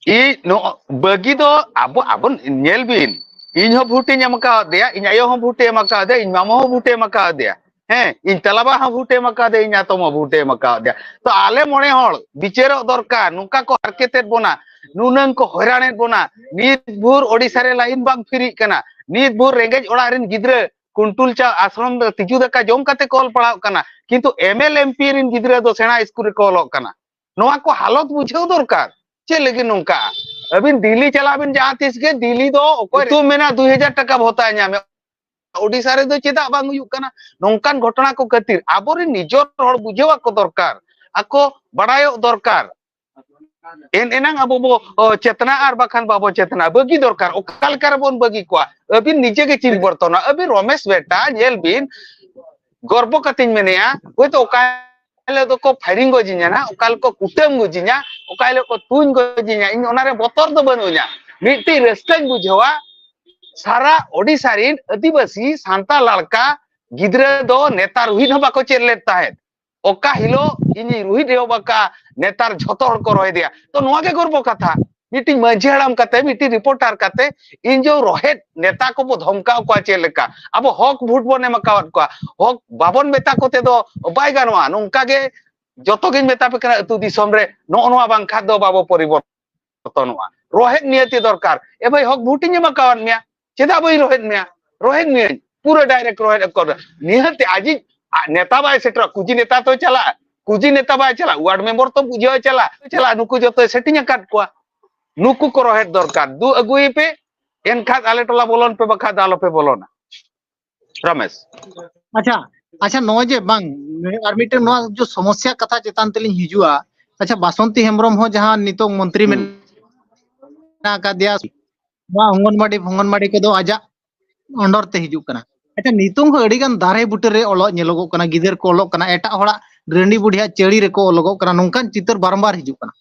ᱤᱧ ᱱᱚ-, ᱵᱟᱹᱜᱤ ᱫᱚ ᱟᱵᱚ, ᱟᱵᱚ ᱧᱮᱞ ᱵᱤᱱ, ᱤᱧ ᱦᱚᱸ ᱵᱷᱳᱴ ᱤᱧ ᱮᱢ ᱟᱠᱟᱣᱟᱫᱮᱭᱟ, ᱤᱧ ᱟᱭᱳ ᱦᱚᱸ ᱵᱷᱳᱴ ᱮ ᱮᱢ ᱟᱠᱟᱣᱟᱫᱮᱭᱟ, ᱤᱧ ᱢᱟᱢᱟ ᱦᱚᱸ ᱵᱷᱳᱴ ᱮ ᱮᱢ ᱟᱠᱟᱣᱟᱫᱮᱭᱟ, ᱦᱮᱸ, ᱤᱧ ᱛᱟᱞᱟᱵᱟ ᱦᱚᱸ ᱵᱷᱳᱴ ᱮ ᱮᱢ ᱟᱠᱟᱣᱟᱫᱮᱭᱟ, ᱤᱧ ᱦᱟᱛᱚᱢ ᱦᱚᱸ ᱵᱷᱳᱴ ᱮ ᱮᱢ ᱟᱠᱟᱣᱟᱫᱮᱭᱟ᱾ ᱛᱚ ᱟᱞᱮ ᱢᱚᱬᱮ ᱦᱚᱲ ᱵᱤᱪᱟᱹᱨᱚᱜ ᱫᱚᱨᱠᱟᱨ, ᱱᱚᱝᱠᱟ ᱠᱚ ᱦᱟᱨᱠᱮᱛᱮᱫ ᱵᱚᱱᱟ, ᱱᱩᱱᱟᱹᱝ ᱠᱚ ᱦᱚᱭᱨᱟᱱᱮᱫ ᱵᱚᱱᱟ, ᱱᱤᱛ ᱵᱷᱳᱨ ᱳᱰᱤᱥᱟ ᱨᱮ ᱞᱟᱭᱤᱱ ᱵᱟᱝ ᱯᱷᱤᱨᱤᱜ ᱠᱟᱱᱟ, ᱱᱤᱛ ᱵᱷᱳᱨ ᱨᱮᱸᱜᱮᱡ ᱚᱲᱟᱜ ᱨᱮᱱ ᱜᱤᱫᱽᱨᱟᱹ ᱠᱩᱱᱴᱩᱞ ᱪᱟ ᱟᱥᱨᱚᱢ ᱨᱮ ᱛᱤᱡᱩ ᱫᱟᱠᱟ ᱡᱚᱢ ᱠᱟᱛᱮ ᱠᱚ ᱚᱞ ᱯᱟᱲᱦᱟᱜ ᱠᱟᱱᱟ, ᱠᱤᱱᱛᱩ ᱮᱢ ᱮᱞ ᱮᱢ ᱯᱤ ᱨᱮᱱ ᱜᱤᱫᱽᱨᱟᱹ ᱫᱚ ᱥᱮᱬᱟ ᱥᱠᱩᱞ ᱨᱮᱠᱚ ᱚᱞᱚᱜ ᱠᱟᱱᱟ᱾ ᱱᱚᱣᱟ ᱠᱚ ᱦᱟᱞᱚᱛ ᱵᱩᱡᱷᱟᱹᱣ ᱫᱚᱨᱠᱟᱨ᱾ ᱪᱮᱫ ᱞᱟᱹᱜᱤᱫ ᱱᱚᱝᱠᱟ? ᱟᱹᱵᱤᱱ ᱫᱤᱞᱞᱤ ᱪᱟᱞᱟᱜ ᱵᱤᱱ ᱡᱟᱦᱟᱸ ᱛᱤᱥ ᱜᱮ, ᱫᱤᱞᱞᱤ ᱫᱚ ᱚᱠᱚᱭ ᱧᱩᱛᱩᱢ ᱢᱮᱱᱟᱜ ᱫᱩᱭ ᱦᱟᱡᱟᱨ ᱴᱟᱠᱟ ᱵᱷᱚᱛᱟ ᱧᱟᱢᱮ, ᱳᱰᱤᱥᱟ ᱨᱮᱫᱚ ᱪᱮᱫᱟᱜ ᱵᱟᱝ ᱦᱩᱭᱩᱜ ᱠᱟᱱᱟ? ᱱᱚᱝᱠᱟᱱ ᱜᱷᱚᱴᱚᱱᱟ ᱠᱚ ᱠᱷᱟᱹᱛᱤᱨ ᱟᱵᱚᱨᱮᱱ ᱱᱤᱡᱚᱨ ᱦᱚᱲ ᱵᱩᱡᱷᱟᱹᱣ ᱟᱠᱚ ᱫᱚᱨᱠᱟᱨ, ᱟᱠᱚ ᱵᱟᱲᱟᱭᱚᱜ ᱫᱚᱨᱠᱟᱨ᱾ ᱮᱱ ᱮᱱᱟᱝ ᱟᱵᱚ ᱵᱚ, ᱚ, ᱪᱮᱛᱱᱟ, ᱟᱨ ᱵᱟᱠᱷᱟᱱ ᱵᱟᱵᱚ ᱪᱮᱛᱱᱟ᱾ ᱵᱟᱹᱜᱤ ᱫᱚᱨᱠᱟᱨ᱾ ᱚᱠᱟ ᱞᱮᱠᱟ ᱨᱮᱵᱚᱱ ᱵᱟᱹᱜᱤ ᱠᱚᱣᱟ? ᱟᱹᱵᱤᱱ ᱱᱤᱡᱮ ᱜᱮ ᱪᱤᱱᱛᱟᱹ ᱵᱚᱨᱛᱚᱱᱟ᱾ ᱟᱹᱵᱤᱱ ᱨᱚᱢᱮᱥ ᱵᱮᱴᱟ, ᱧᱮᱞ ᱵᱤᱱ, ᱜᱚᱨᱵᱚ ᱠᱟᱛᱮᱧ ᱢᱮᱱᱮᱜᱼᱟ, ᱦᱳᱭᱛᱳ ᱚᱠᱟ ᱦᱤᱞᱳᱜ ᱫᱚᱠᱚ ᱯᱷᱟᱭᱨᱤᱝ ᱜᱚᱡᱤᱧᱟ ᱱᱟᱜ, ᱚᱠᱟ ᱦᱤᱞᱳᱜ ᱠᱚ ᱠᱩᱴᱟᱹᱢ ᱜᱚᱡᱤᱧᱟ, ᱚᱠᱟ ᱦᱤᱞᱳᱜ ᱠᱚ ᱛᱩᱧ ᱜᱚᱡᱤᱧᱟ, ᱤᱧ ᱚᱱᱟᱨᱮ ᱵᱚᱛᱚᱨ ᱫᱚ ᱵᱟᱹᱱᱩᱧᱟ᱾ ᱢᱤᱫᱴᱤᱡ ᱨᱟᱹᱥᱠᱟᱹᱧ ᱵᱩᱡᱷᱟᱹᱣᱟ, ᱥᱟᱨᱟ ᱳᱰᱤᱥᱟ ᱨᱤᱱ ᱟᱹᱫᱤᱵᱟᱹᱥᱤ ᱥᱟᱱᱛᱟᱲ ᱞᱟᱲᱠᱟ ᱜᱤᱫᱽᱨᱟᱹ ᱫᱚ ᱱᱮᱛᱟᱨ ᱨᱩᱦᱤᱫ ᱦᱚᱸ ᱵᱟᱠᱚ ᱪᱮᱫ ᱞᱮᱫ ᱛᱟᱦᱮᱸᱫ᱾ ᱚᱠᱟ ᱦᱤᱞᱳᱜ ᱤᱧᱤᱧ ᱨᱩᱦᱤᱫ ᱮᱦᱚᱵ ᱟᱠᱟᱫ, ᱱᱮᱛᱟᱨ ᱡᱷᱚᱛᱚ ᱦᱚᱲ ᱠᱚ ᱨᱚᱦᱮᱫᱮᱭᱟ᱾ ᱛᱚ ᱱᱚᱣᱟ ᱜᱮ ᱜᱚᱨᱵᱚ ᱠᱟᱛᱷᱟ, ᱢᱤᱫᱴᱤᱡ ᱢᱟᱹᱡᱷᱤ ᱦᱟᱲᱟᱢ ᱠᱟᱛᱮ, ᱢᱤᱫᱴᱤᱡ ᱨᱤᱯᱳᱨᱴᱟᱨ ᱠᱟᱛᱮ, ᱤᱧ ᱡᱮ ᱨᱚᱦᱮᱫ ᱱᱮᱛᱟ ᱠᱚᱵᱚ ᱫᱷᱚᱢᱠᱟᱣ ᱠᱚᱣᱟ ᱪᱮᱫ ᱞᱮᱠᱟ? ᱟᱵᱚ ᱦᱚᱠ ᱵᱷᱳᱴ ᱵᱚᱱ ᱮᱢ ᱟᱠᱟᱣᱟᱫ ᱠᱚᱣᱟ, ᱦᱚᱠ ᱵᱟᱵᱚᱱ ᱢᱮᱛᱟ ᱠᱚᱛᱮ ᱫᱚ ᱵᱟᱭ ᱜᱟᱱᱚᱜᱼᱟ᱾ ᱱᱚᱝᱠᱟ ᱜᱮ ᱡᱚᱛᱚ ᱜᱤᱧ ᱢᱮᱛᱟ ᱯᱮ ᱠᱟᱱᱟ, ᱟᱹᱛᱩ ᱫᱤᱥᱚᱢ ᱨᱮ ᱱᱚᱜᱼᱚ ᱱᱚᱣᱟ ᱵᱟᱝᱠᱷᱟᱱ ᱫᱚ ᱵᱟᱵᱚ ᱯᱚᱨᱤᱵᱚᱨᱛᱚᱱ ᱡᱚᱛᱚᱱᱚᱜᱼᱟ᱾ ᱨᱚᱦᱮᱫ ᱱᱤᱭᱟᱹᱛᱤ ᱫᱚᱨᱠᱟᱨ᱾ ᱮ ᱵᱷᱟᱹᱭ, ᱦᱚᱠ ᱵᱷᱳᱴ ᱤᱧ ᱮᱢ ᱟᱠᱟᱣᱟᱫ ᱢᱮᱭᱟ, ᱪᱮᱫᱟᱜ ᱵᱟᱹᱧ ᱨᱚᱦᱮᱫ ᱢᱮᱭᱟ? ᱨᱚᱦᱮᱫ ᱢᱤᱭᱟᱹᱧ, ᱯᱩᱨᱟᱹ ᱰᱟᱭᱨᱮᱠᱴ ᱨᱚᱦᱮᱫ ᱟᱠᱚ᱾ ᱱᱤᱦᱟᱹᱛ ᱟᱡᱤᱡ ᱟ, ᱱᱮᱛᱟ ᱵᱟᱭ ᱥᱮᱴᱮᱨᱚᱜᱼᱟ, ᱠᱩᱡᱤ ᱱᱮᱛᱟ ᱛᱚᱭ ᱪᱟᱞᱟᱜᱼᱟ, ᱠᱩᱡᱤ ᱱᱮᱛᱟ ᱵᱟᱭ ᱪᱟᱞᱟᱜᱼᱟ, ᱣᱟᱨᱰ ᱢᱮᱢᱵᱚᱨ ᱛᱚ ᱵᱩᱡᱷᱟᱹᱣ ᱪᱟᱞᱟᱜᱼᱟ, ᱪᱟᱞᱟᱜᱼᱟ, ᱱᱩᱠᱩ ᱡᱚᱛᱚᱭ ᱥᱮᱴᱤᱝ ᱟᱠᱟᱫ ᱠᱚᱣᱟ, ᱱᱩᱠᱩ ᱠᱚ ᱨᱚᱦᱮᱫ ᱫᱚᱨᱠᱟᱨ᱾ ᱫᱩ ᱟᱹᱜᱩᱭᱮ ᱯᱮ, ᱮᱱᱠᱷᱟᱱ ᱟᱞᱮ ᱴᱚᱞᱟ ᱵᱚᱞᱚᱱ ᱯᱮ, ᱵᱟᱠᱷᱟᱡ ᱫᱚ ᱟᱞᱚᱯᱮ ᱵᱚᱞᱚᱱᱟ᱾ ᱨᱚᱢᱮᱥ᱾ ᱟᱪᱪᱷᱟ, ᱟᱪᱪᱷᱟ, ᱱᱚᱜᱼᱚᱭ ᱡᱮ ᱵᱟᱝ, ᱟᱨ ᱢᱤᱫᱴᱮᱱ ᱱᱚᱣᱟ ᱡᱮ ᱥᱚᱢᱚᱥᱥᱟ ᱠᱟᱛᱷᱟ ᱪᱮᱛᱟᱱ ᱛᱮᱞᱤᱧ ᱦᱤᱡᱩᱜᱼᱟ᱾ ᱟᱪᱪᱷᱟ, ᱵᱟᱥᱚᱱᱛᱤ ᱦᱮᱢᱵᱨᱚᱢ ᱦᱚᱸ ᱡᱟᱦᱟᱸ ᱱᱤᱛᱚᱜ ᱢᱚᱱᱛᱨᱤ ᱦᱩᱸ᱾ ᱢᱮᱱᱟᱜ ᱟᱠᱟᱫᱮᱭᱟ, ᱱᱚᱣᱟ ᱚᱝᱜᱚᱱᱵᱟᱲᱤ ᱯᱷᱚᱝᱜᱚᱱᱵᱟᱲᱤ ᱠᱚᱫᱚ ᱟᱡᱟᱜ under ᱛᱮ ᱦᱤᱡᱩᱜ ᱠᱟᱱᱟ᱾ ᱟᱪᱪᱷᱟ, ᱱᱤᱛᱚᱝ ᱦᱚᱸ ᱟᱹᱰᱤ ᱜᱟᱱ ᱫᱟᱨᱮ ᱵᱩᱴᱟᱹ ᱨᱮ ᱚᱞᱚᱜ ᱧᱮᱞᱚᱜᱚᱜ ᱠᱟᱱᱟ, ᱜᱤᱫᱟᱹᱨ ᱠᱚ ᱚᱞᱚᱜ ᱠᱟᱱᱟ, ᱮᱴᱟᱜ ᱦᱚᱲᱟᱜ ᱨᱟᱺᱰᱤ ᱵᱩᱰᱷᱤᱭᱟᱜ ᱪᱟᱹᱲᱤ ᱨᱮᱠᱚ ᱚᱞᱚᱜᱚᱜ ᱠᱟᱱᱟ, ᱱᱚᱝᱠᱟᱱ ᱪᱤᱛᱟᱹᱨ ᱵᱟᱨᱚᱢᱵᱟᱨ ᱦᱤᱡᱩᱜ ᱠᱟᱱᱟ᱾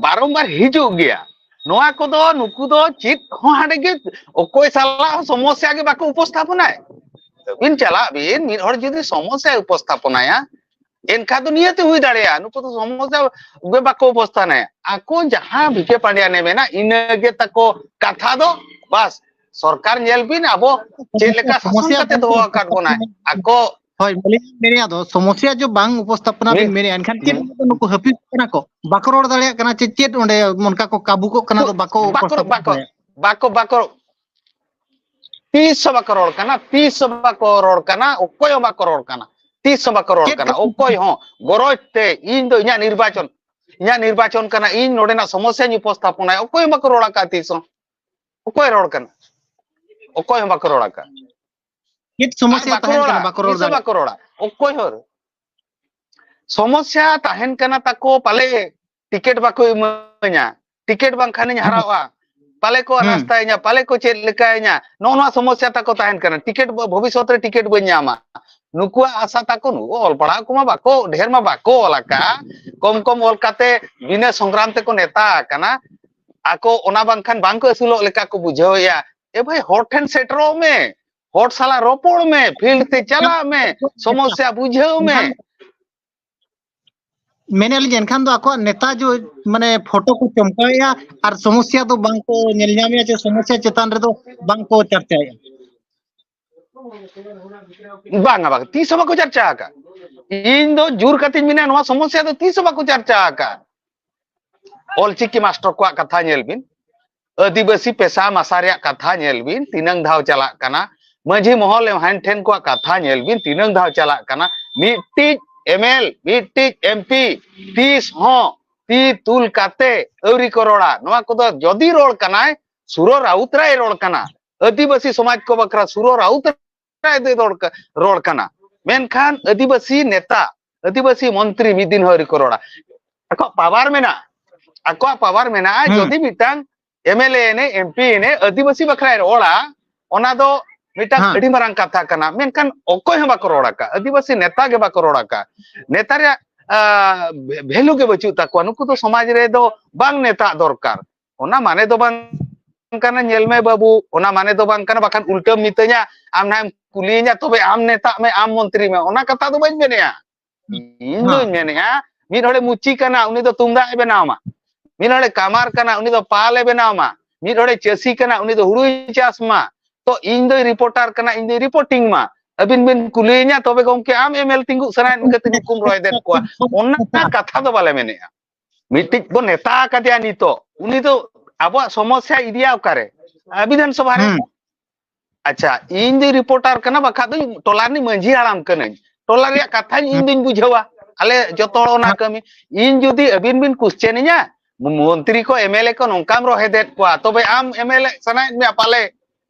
ᱵᱟᱨᱚᱢᱵᱟᱨ ᱦᱤᱡᱩᱜ ᱜᱮᱭᱟ᱾ ᱱᱚᱣᱟ ᱠᱚᱫᱚ, ᱱᱩᱠᱩ ᱫᱚ ᱪᱮᱫ ᱦᱚᱸ ᱦᱟᱸᱰᱮ ᱜᱮ, ᱚᱠᱚᱭ ᱥᱟᱞᱟᱜ ᱦᱚᱸ ᱥᱚᱢᱚᱥᱥᱟ ᱜᱮ ᱵᱟᱠᱚ ᱩᱯᱚᱥᱛᱷᱟᱯᱚᱱᱟᱭ᱾ ᱟᱹᱵᱤᱱ ᱪᱟᱞᱟᱜ ᱵᱤᱱ, ᱢᱤᱫ ᱦᱚᱲ ᱡᱩᱫᱤ ᱥᱚᱢᱚᱥᱥᱟᱭ ᱩᱯᱚᱥᱛᱷᱟᱯᱚᱱᱟᱭᱟ, ᱮᱱᱠᱷᱟᱱ ᱫᱚ ᱱᱤᱭᱟᱹᱛᱮ ᱦᱩᱭ ᱫᱟᱲᱮᱭᱟᱜᱼᱟ, ᱱᱩᱠᱩ ᱫᱚ ᱥᱚᱢᱚᱥᱥᱟ ᱜᱮ ᱵᱟᱠᱚ ᱩᱯᱚᱥᱛᱷᱟᱯᱚᱱᱟᱭᱟ᱾ ᱟᱠᱚ ᱡᱟᱦᱟᱸ ᱵᱷᱤᱠᱮ ᱯᱟᱸᱰᱮᱭᱟᱱᱮ ᱢᱮᱱᱟ, ᱤᱱᱟᱹ ᱜᱮ ᱛᱟᱠᱚ ᱠᱟᱛᱷᱟ ᱫᱚ, ᱵᱟᱥ᱾ ᱥᱚᱨᱠᱟᱨ ᱧᱮᱞ ᱵᱤᱱ, ᱟᱵᱚ ᱪᱮᱫ ᱞᱮᱠᱟ ᱥᱟᱥᱚᱱ ᱥᱚᱢᱚᱥᱥᱟ ᱠᱟᱛᱮ ᱫᱚᱦᱚ ᱟᱠᱟᱫ ᱵᱚᱱᱟᱭ᱾ ᱟᱠᱚ ᱦᱳᱭ, ᱢᱟᱹᱞᱤᱧ ᱢᱮᱱᱮᱫᱼᱟ ᱫᱚ, ᱥᱚᱢᱚᱥᱥᱟ ᱡᱚ ᱵᱟᱝ ᱩᱯᱚᱥᱛᱷᱟᱯᱚᱱᱟ ᱵᱤᱱ ᱢᱤᱫ ᱢᱮᱱᱮᱫᱼᱟ, ᱮᱱᱠᱷᱟᱱ ᱪᱮᱫ ᱦᱩᱸ᱾ ᱞᱟᱹᱜᱤᱫ ᱱᱩᱠᱩ ᱦᱟᱹᱯᱤᱫ ᱠᱟᱱᱟ ᱠᱚ, ᱵᱟᱠᱚ ᱨᱚᱲ ᱫᱟᱲᱮᱭᱟᱜ ᱠᱟᱱᱟ, ᱪᱮ ᱪᱮᱫ ᱚᱸᱰᱮ ᱚᱱᱠᱟ ᱠᱚ ᱠᱟᱵᱩᱠᱚᱜ ᱠᱟᱱᱟ, ᱫᱚ ᱵᱟᱠᱚ ᱵᱟᱠᱚ, ᱩᱯᱚᱥᱛᱷᱟᱯᱚᱱ ᱵᱟᱠᱚ, ᱫᱟᱲᱮᱭᱟᱜ? ᱵᱟᱠᱚ, ᱵᱟᱠᱚ, ᱛᱤᱥ ᱦᱚᱸ ᱵᱟᱠᱚ ᱨᱚᱲ ᱠᱟᱱᱟ, ᱛᱤᱥ ᱦᱚᱸ ᱵᱟᱠᱚ ᱨᱚᱲ ᱠᱟᱱᱟ, ᱚᱠᱚᱭ ᱦᱚᱸ ᱵᱟᱠᱚ ᱨᱚᱲ ᱠᱟᱱᱟ, ᱛᱤᱥ ᱦᱚᱸ ᱵᱟᱠᱚ ᱨᱚᱲ ᱪᱮᱫ ᱠᱟᱱᱟ, ᱠᱷᱟᱹᱛᱤᱨ? ᱚᱠᱚᱭ ᱦᱚᱸ᱾ ᱜᱚᱨᱚᱡᱽ ᱛᱮ ᱤᱧ ᱫᱚ ᱤᱧᱟᱹᱜ ᱱᱤᱨᱵᱟᱪᱚᱱ, ᱤᱧᱟᱹᱜ ᱱᱤᱨᱵᱟᱪᱚᱱ ᱠᱟᱱᱟ, ᱤᱧ ᱱᱚᱰᱮᱱᱟᱜ ᱥᱚᱢᱚᱥᱥᱟᱧ ᱩᱯᱚᱥᱛᱷᱟᱯᱚᱱᱟᱭᱟ, ᱚᱠᱚᱭ ᱦᱚᱸ ᱵᱟᱠᱚ ᱨᱚᱲ ᱟᱠᱟᱫ ᱛᱤᱥ ᱦᱚᱸ᱾ ᱚᱠᱚᱭ ᱨᱚᱲ ᱠᱟᱱᱟ? ᱚᱠᱚᱭ ᱦᱚᱸ ᱵᱟᱠᱚ ᱨᱚᱲ ᱟᱠᱟᱫ᱾ ᱪᱮᱫ ᱟᱨ ᱥᱚᱢᱚᱥᱥᱟ ᱵᱟᱠᱚ ᱛᱟᱦᱮᱱ ᱨᱚᱲᱟ, ᱠᱟᱱᱟ, ᱵᱟᱠᱚ ᱨᱚᱲ ᱛᱤᱥ ᱦᱚᱸ ᱫᱟᱲᱮᱭᱟᱜ? ᱵᱟᱠᱚ ᱨᱚᱲᱟ᱾ ᱚᱠᱚᱭ ᱦᱚᱸ᱾ ᱥᱚᱢᱚᱥᱥᱟ ᱛᱟᱦᱮᱱ ᱠᱟᱱᱟ ᱛᱟᱠᱚ, ᱯᱟᱞᱮ ᱴᱤᱠᱤᱴ ᱵᱟᱠᱚ ᱤᱢᱟᱹᱧᱟ, ᱴᱤᱠᱤᱴ ᱵᱟᱝᱠᱷᱟᱱᱤᱧ ᱦᱮᱸ᱾ ᱦᱟᱨᱟᱜᱼᱟ, ᱯᱟᱞᱮ ᱠᱚ ᱦᱮᱸ᱾ ᱨᱟᱥᱛᱟᱭᱤᱧᱟ, ᱯᱟᱞᱮ ᱠᱚ ᱪᱮᱫ ᱞᱮᱠᱟᱭᱤᱧᱟ, ᱱᱚᱜᱼᱚ ᱱᱚᱣᱟ ᱥᱚᱢᱚᱥᱥᱟ ᱛᱟᱠᱚ ᱛᱟᱦᱮᱱ ᱠᱟᱱᱟ᱾ ᱴᱤᱠᱤᱴ ᱵᱷᱚᱵᱤᱥᱥᱚᱛ ᱨᱮ ᱴᱤᱠᱤᱴ ᱵᱟᱹᱧ ᱧᱟᱢᱟ, ᱱᱩᱠᱩᱣᱟᱜ ᱟᱥᱟ ᱛᱟᱠᱚ, ᱱᱩᱠᱩ ᱚᱞ ᱯᱟᱲᱦᱟᱣ ᱠᱚᱢᱟ ᱵᱟᱠᱚ, ᱰᱷᱮᱨ ᱢᱟ ᱵᱟᱠᱚ ᱚᱞ ᱟᱠᱟᱫᱼᱟ᱾ ᱠᱚᱢ ᱠᱚᱢ ᱚᱞ ᱠᱟᱛᱮ ᱵᱤᱱᱟᱹ ᱥᱚᱝᱜᱨᱟᱢ ᱛᱮᱠᱚ ᱱᱮᱛᱟ ᱟᱠᱟᱱᱟ᱾ ᱟᱠᱚ ᱚᱱᱟ ᱵᱟᱝᱠᱷᱟᱱ ᱵᱟᱝᱠᱚ ᱟᱹᱥᱩᱞᱚᱜ ᱞᱮᱠᱟ ᱠᱚ ᱵᱩᱡᱷᱟᱹᱣᱮᱫᱼᱟ᱾ ᱮ ᱵᱷᱟᱭ, ᱦᱚᱲ ᱴᱷᱮᱱ ᱥᱮᱴᱮᱨᱚᱜ ᱢᱮ, ᱦᱚᱲ ᱥᱟᱞᱟᱜ ᱨᱚᱯᱚᱲ ᱢᱮ, ᱯᱷᱤᱞᱰ ᱛᱮ ᱪᱟᱞᱟᱜ ᱢᱮ, ᱥᱚᱢᱚᱥᱥᱟ ᱵᱩᱡᱷᱟᱹᱣ ᱢᱮ᱾ ᱢᱮᱱᱮᱫ ᱞᱤᱧ, ᱮᱱᱠᱷᱟᱱ ᱫᱚ ᱟᱠᱚᱣᱟᱜ ᱱᱮᱛᱟ ᱡᱚ ᱢᱟᱱᱮ ᱯᱷᱳᱴᱳ ᱠᱚ ᱪᱚᱢᱠᱟᱣᱮᱫᱼᱟ ᱟᱨ ᱥᱚᱢᱚᱥᱥᱟ ᱫᱚ ᱵᱟᱝ ᱠᱚ ᱧᱮᱞ ᱧᱟᱢᱮᱫᱼᱟ, ᱪᱮ ᱥᱚᱢᱚᱥᱥᱟ ᱪᱮᱛᱟᱱ ᱨᱮᱫᱚ ᱵᱟᱝ ᱠᱚ ᱪᱟᱨᱪᱟᱭᱮᱫᱼᱟ᱾ ᱵᱟᱝᱟ, ᱵᱟᱝ, ᱛᱤᱥ ᱦᱚᱸ ᱵᱟᱠᱚ ᱪᱟᱨᱪᱟ ᱟᱠᱟᱫ᱾ ᱤᱧ ᱫᱚ ᱡᱳᱨ ᱠᱟᱛᱮᱧ ᱢᱮᱱᱟ, ᱱᱚᱣᱟ ᱥᱚᱢᱚᱥᱥᱟ ᱫᱚ ᱛᱤᱥ ᱦᱚᱸ ᱵᱟᱠᱚ ᱪᱟᱨᱪᱟ ᱟᱠᱟᱫ᱾ ᱚᱞᱪᱤᱠᱤ ᱢᱟᱥᱴᱚᱨ ᱠᱚᱣᱟᱜ ᱠᱟᱛᱷᱟ ᱧᱮᱞ ᱵᱤᱱ, ᱟᱹᱫᱤᱵᱟᱹᱥᱤ ᱯᱮᱥᱟ ᱢᱟᱥᱟ ᱨᱮᱭᱟᱜ ᱠᱟᱛᱷᱟ ᱧᱮᱞ ᱵᱤᱱ, ᱛᱤᱱᱟᱹᱝ ᱫᱷᱟᱣ ᱪᱟᱞᱟᱜ ᱠᱟᱱᱟ᱾ ᱢᱟᱹᱡᱷᱤ ᱢᱚᱦᱚᱞ ᱮᱢᱟᱱ ᱴᱷᱮᱱ ᱠᱚᱣᱟᱜ ᱠᱟᱛᱷᱟ ᱧᱮᱞ ᱵᱤᱱ, ᱛᱤᱱᱟᱹᱝ ᱫᱷᱟᱣ ᱪᱟᱞᱟᱜ ᱠᱟᱱᱟ᱾ ᱢᱤᱫᱴᱤᱡ ᱮᱢᱮᱞ, ᱢᱤᱫᱴᱤᱡ ᱮᱢᱯᱤ ᱛᱤᱥ ᱦᱚᱸ ᱛᱤ ᱛᱩᱞ ᱠᱟᱛᱮ ᱟᱹᱣᱨᱤ ᱠᱚ ᱨᱚᱲᱟ᱾ ᱱᱚᱣᱟ ᱠᱚᱫᱚ ᱡᱚᱫᱤ ᱨᱚᱲ ᱠᱟᱱᱟᱭ, ᱥᱩᱨᱚ ᱨᱟᱩᱛ ᱨᱟᱭ ᱨᱚᱲ ᱠᱟᱱᱟ᱾ ᱟᱹᱫᱤᱵᱟᱹᱥᱤ ᱥᱚᱢᱟᱡᱽ ᱠᱚ ᱵᱟᱠᱷᱨᱟ ᱥᱩᱨᱚ ᱨᱟᱩᱛ ᱨᱟᱭ ᱫᱚᱭ ᱨᱚᱲ ᱠᱟ-, ᱨᱚᱲ ᱠᱟᱱᱟ᱾ ᱢᱮᱱᱠᱷᱟᱱ ᱟᱹᱫᱤᱵᱟᱹᱥᱤ ᱱᱮᱛᱟ, ᱟᱹᱫᱤᱵᱟᱹᱥᱤ ᱢᱚᱱᱛᱨᱤ ᱢᱤᱫ ᱫᱤᱱ ᱦᱚᱸ ᱟᱹᱣᱨᱤ ᱠᱚ ᱨᱚᱲᱟ᱾ ᱟᱠᱚᱣᱟᱜ ᱯᱟᱣᱟᱨ ᱢᱮᱱᱟᱜᱼᱟ, ᱟᱠᱚᱣᱟᱜ ᱯᱟᱣᱟᱨ ᱢᱮᱱᱟᱜᱼᱟ᱾ ᱦᱩᱸ᱾ ᱡᱩᱫᱤ ᱢᱤᱫᱴᱟᱝ ᱮᱢᱮᱞᱮ ᱮᱱᱮ, ᱮᱢᱯᱤ ᱮᱱᱮ, ᱟᱹᱫᱤᱵᱟᱹᱥᱤ ᱵᱟᱠᱷᱨᱟᱭ ᱨᱚᱲᱟ, ᱚᱱᱟ ᱫᱚ ᱢᱤᱫᱴᱟᱝ ᱦᱮᱸ᱾ ᱟᱹᱰᱤ ᱢᱟᱨᱟᱝ ᱠᱟᱛᱷᱟ ᱠᱟᱱᱟ᱾ ᱢᱮᱱᱠᱷᱟᱱ ᱚᱠᱚᱭ ᱦᱚᱸ ᱵᱟᱠᱚ ᱨᱚᱲ ᱟᱠᱟᱫ, ᱟᱹᱫᱤᱵᱟᱹᱥᱤ ᱱᱮᱛᱟ ᱜᱮ ᱵᱟᱠᱚ ᱨᱚᱲ ᱟᱠᱟᱫ᱾ ᱱᱮᱛᱟ ᱨᱮᱭᱟᱜ, ᱟ, ᱵᱷᱮ-, ᱵᱷᱮᱞᱩ ᱜᱮ ᱵᱟᱹᱪᱩᱜ ᱛᱟᱠᱚᱣᱟ᱾ ᱱᱩᱠᱩ ᱫᱚ ᱥᱚᱢᱟᱡᱽ ᱨᱮᱫᱚ ᱵᱟᱝ ᱱᱮᱛᱟᱜ ᱫᱚᱨᱠᱟᱨ᱾ ᱚᱱᱟ ᱢᱟᱱᱮ ᱫᱚ ᱵᱟᱝ ᱠᱟᱱᱟ, ᱧᱮᱞ ᱢᱮ ᱵᱟᱹᱵᱩ, ᱚᱱᱟ ᱢᱟᱱᱮ ᱫᱚ ᱵᱟᱝ ᱠᱟᱱᱟ, ᱵᱟᱠᱷᱟᱱ ᱩᱞᱴᱟᱹᱢ ᱢᱤᱛᱟᱹᱧᱟ, ᱟᱢ ᱱᱟᱦᱟᱜ ᱮᱢ ᱠᱩᱞᱤᱭᱤᱧᱟ, ᱛᱚᱵᱮ ᱟᱢ ᱱᱮᱛᱟᱜ ᱢᱮ, ᱟᱢ ᱢᱚᱱᱛᱨᱤ ᱢᱮ, ᱚᱱᱟ ᱠᱟᱛᱷᱟ ᱫᱚ ᱵᱟᱹᱧ ᱢᱮᱱᱮᱜᱼᱟ᱾ ᱤᱧ ᱦᱮᱸ᱾ ᱫᱚᱧ ᱢᱮᱱᱮᱜᱼᱟ, ᱢᱤᱫ ᱦᱚᱲᱮ ᱢᱩᱪᱤ ᱠᱟᱱᱟ, ᱩᱱᱤ ᱫᱚ ᱛᱩᱢᱫᱟᱜ ᱮ ᱵᱮᱱᱟᱣ ᱢᱟ, ᱢᱤᱫ ᱦᱚᱲᱮ ᱠᱟᱢᱟᱨ ᱠᱟᱱᱟ, ᱩᱱᱤ ᱫᱚ ᱯᱟᱞ ᱮ ᱵᱮᱱᱟᱣ ᱢᱟ, ᱢᱤᱫ ᱦᱚᱲᱮ ᱪᱟᱹᱥᱤ ᱠᱟᱱᱟ, ᱩᱱᱤ ᱫᱚ ᱦᱩᱲᱩᱭ ᱪᱟᱥ ᱢᱟ᱾ ᱛᱚ ᱤᱧ ᱫᱚᱧ ᱨᱤᱯᱳᱨᱴᱟᱨ ᱠᱟᱱᱟ, ᱤᱧ ᱫᱚᱧ ᱨᱤᱯᱳᱨᱴᱤᱝ ᱢᱟ᱾ ᱟᱹᱵᱤᱱ ᱵᱤᱱ ᱠᱩᱞᱤᱭᱤᱧᱟ, ᱛᱚᱵᱮ ᱜᱚᱢᱠᱮ ᱟᱢ ᱮᱢᱮᱞ ᱛᱤᱸᱜᱩᱜ ᱥᱟᱱᱟᱭᱮᱫ ᱢᱮ ᱠᱷᱟᱹᱛᱤᱨ ᱱᱩᱠᱩᱢ ᱨᱚᱭ ᱫᱮᱫ ᱠᱚᱣᱟ, ᱚᱱᱟ ᱠᱟᱛᱷᱟ ᱫᱚ ᱵᱟᱞᱮ ᱢᱮᱱᱮᱜᱼᱟ᱾ ᱢᱤᱫᱴᱤᱡ ᱵᱚᱱ ᱱᱮᱛᱟ ᱟᱠᱟᱫᱮᱭᱟ ᱱᱤᱛᱚᱜ, ᱩᱱᱤ ᱫᱚ ᱟᱵᱚᱣᱟᱜ ᱥᱚᱢᱚᱥᱥᱟ ᱤᱫᱤᱭᱟ ᱚᱠᱟᱨᱮ? ᱟᱨ ᱵᱤᱫᱷᱟᱱ ᱥᱚᱵᱷᱟ ᱨᱮ᱾ ᱦᱩᱸ᱾ ᱟᱪᱪᱷᱟ, ᱤᱧ ᱫᱚᱧ ᱨᱤᱯᱳᱨᱴᱟᱨ ᱠᱟᱱᱟ, ᱵᱟᱠᱷᱟᱡ ᱫᱚ ᱴᱚᱞᱟ ᱨᱤᱱᱤᱡ ᱢᱟᱹᱡᱷᱤ ᱦᱟᱲᱟᱢ ᱠᱟᱹᱱᱟᱹᱧ, ᱴᱚᱞᱟ ᱨᱮᱭᱟᱜ ᱠᱟᱛᱷᱟᱧ ᱤᱧ ᱫᱩᱧ ᱵᱩᱡᱷᱟᱹᱣᱟ᱾ ᱟᱞᱮ ᱡᱚᱛᱚ ᱦᱚᱲ ᱚᱱᱟ ᱠᱟᱹᱢᱤ, ᱤᱧ ᱡᱩᱫᱤ ᱟᱹᱵᱤᱱ ᱵᱤᱱ ᱠᱩᱥᱪᱮᱱᱤᱧᱟ, ᱢᱚᱱᱛᱨᱤ ᱠᱚ ᱮᱢᱮᱞᱮ ᱠᱚ ᱱᱚᱝᱠᱟᱢ ᱨᱚᱦᱮᱫᱮᱫ ᱠᱚᱣᱟ, ᱛᱚᱵᱮ ᱟᱢ ᱮᱢᱮᱞᱮ ᱥᱟᱱᱟᱭᱮᱫ ᱢᱮᱭᱟ ᱯᱟᱞᱮ?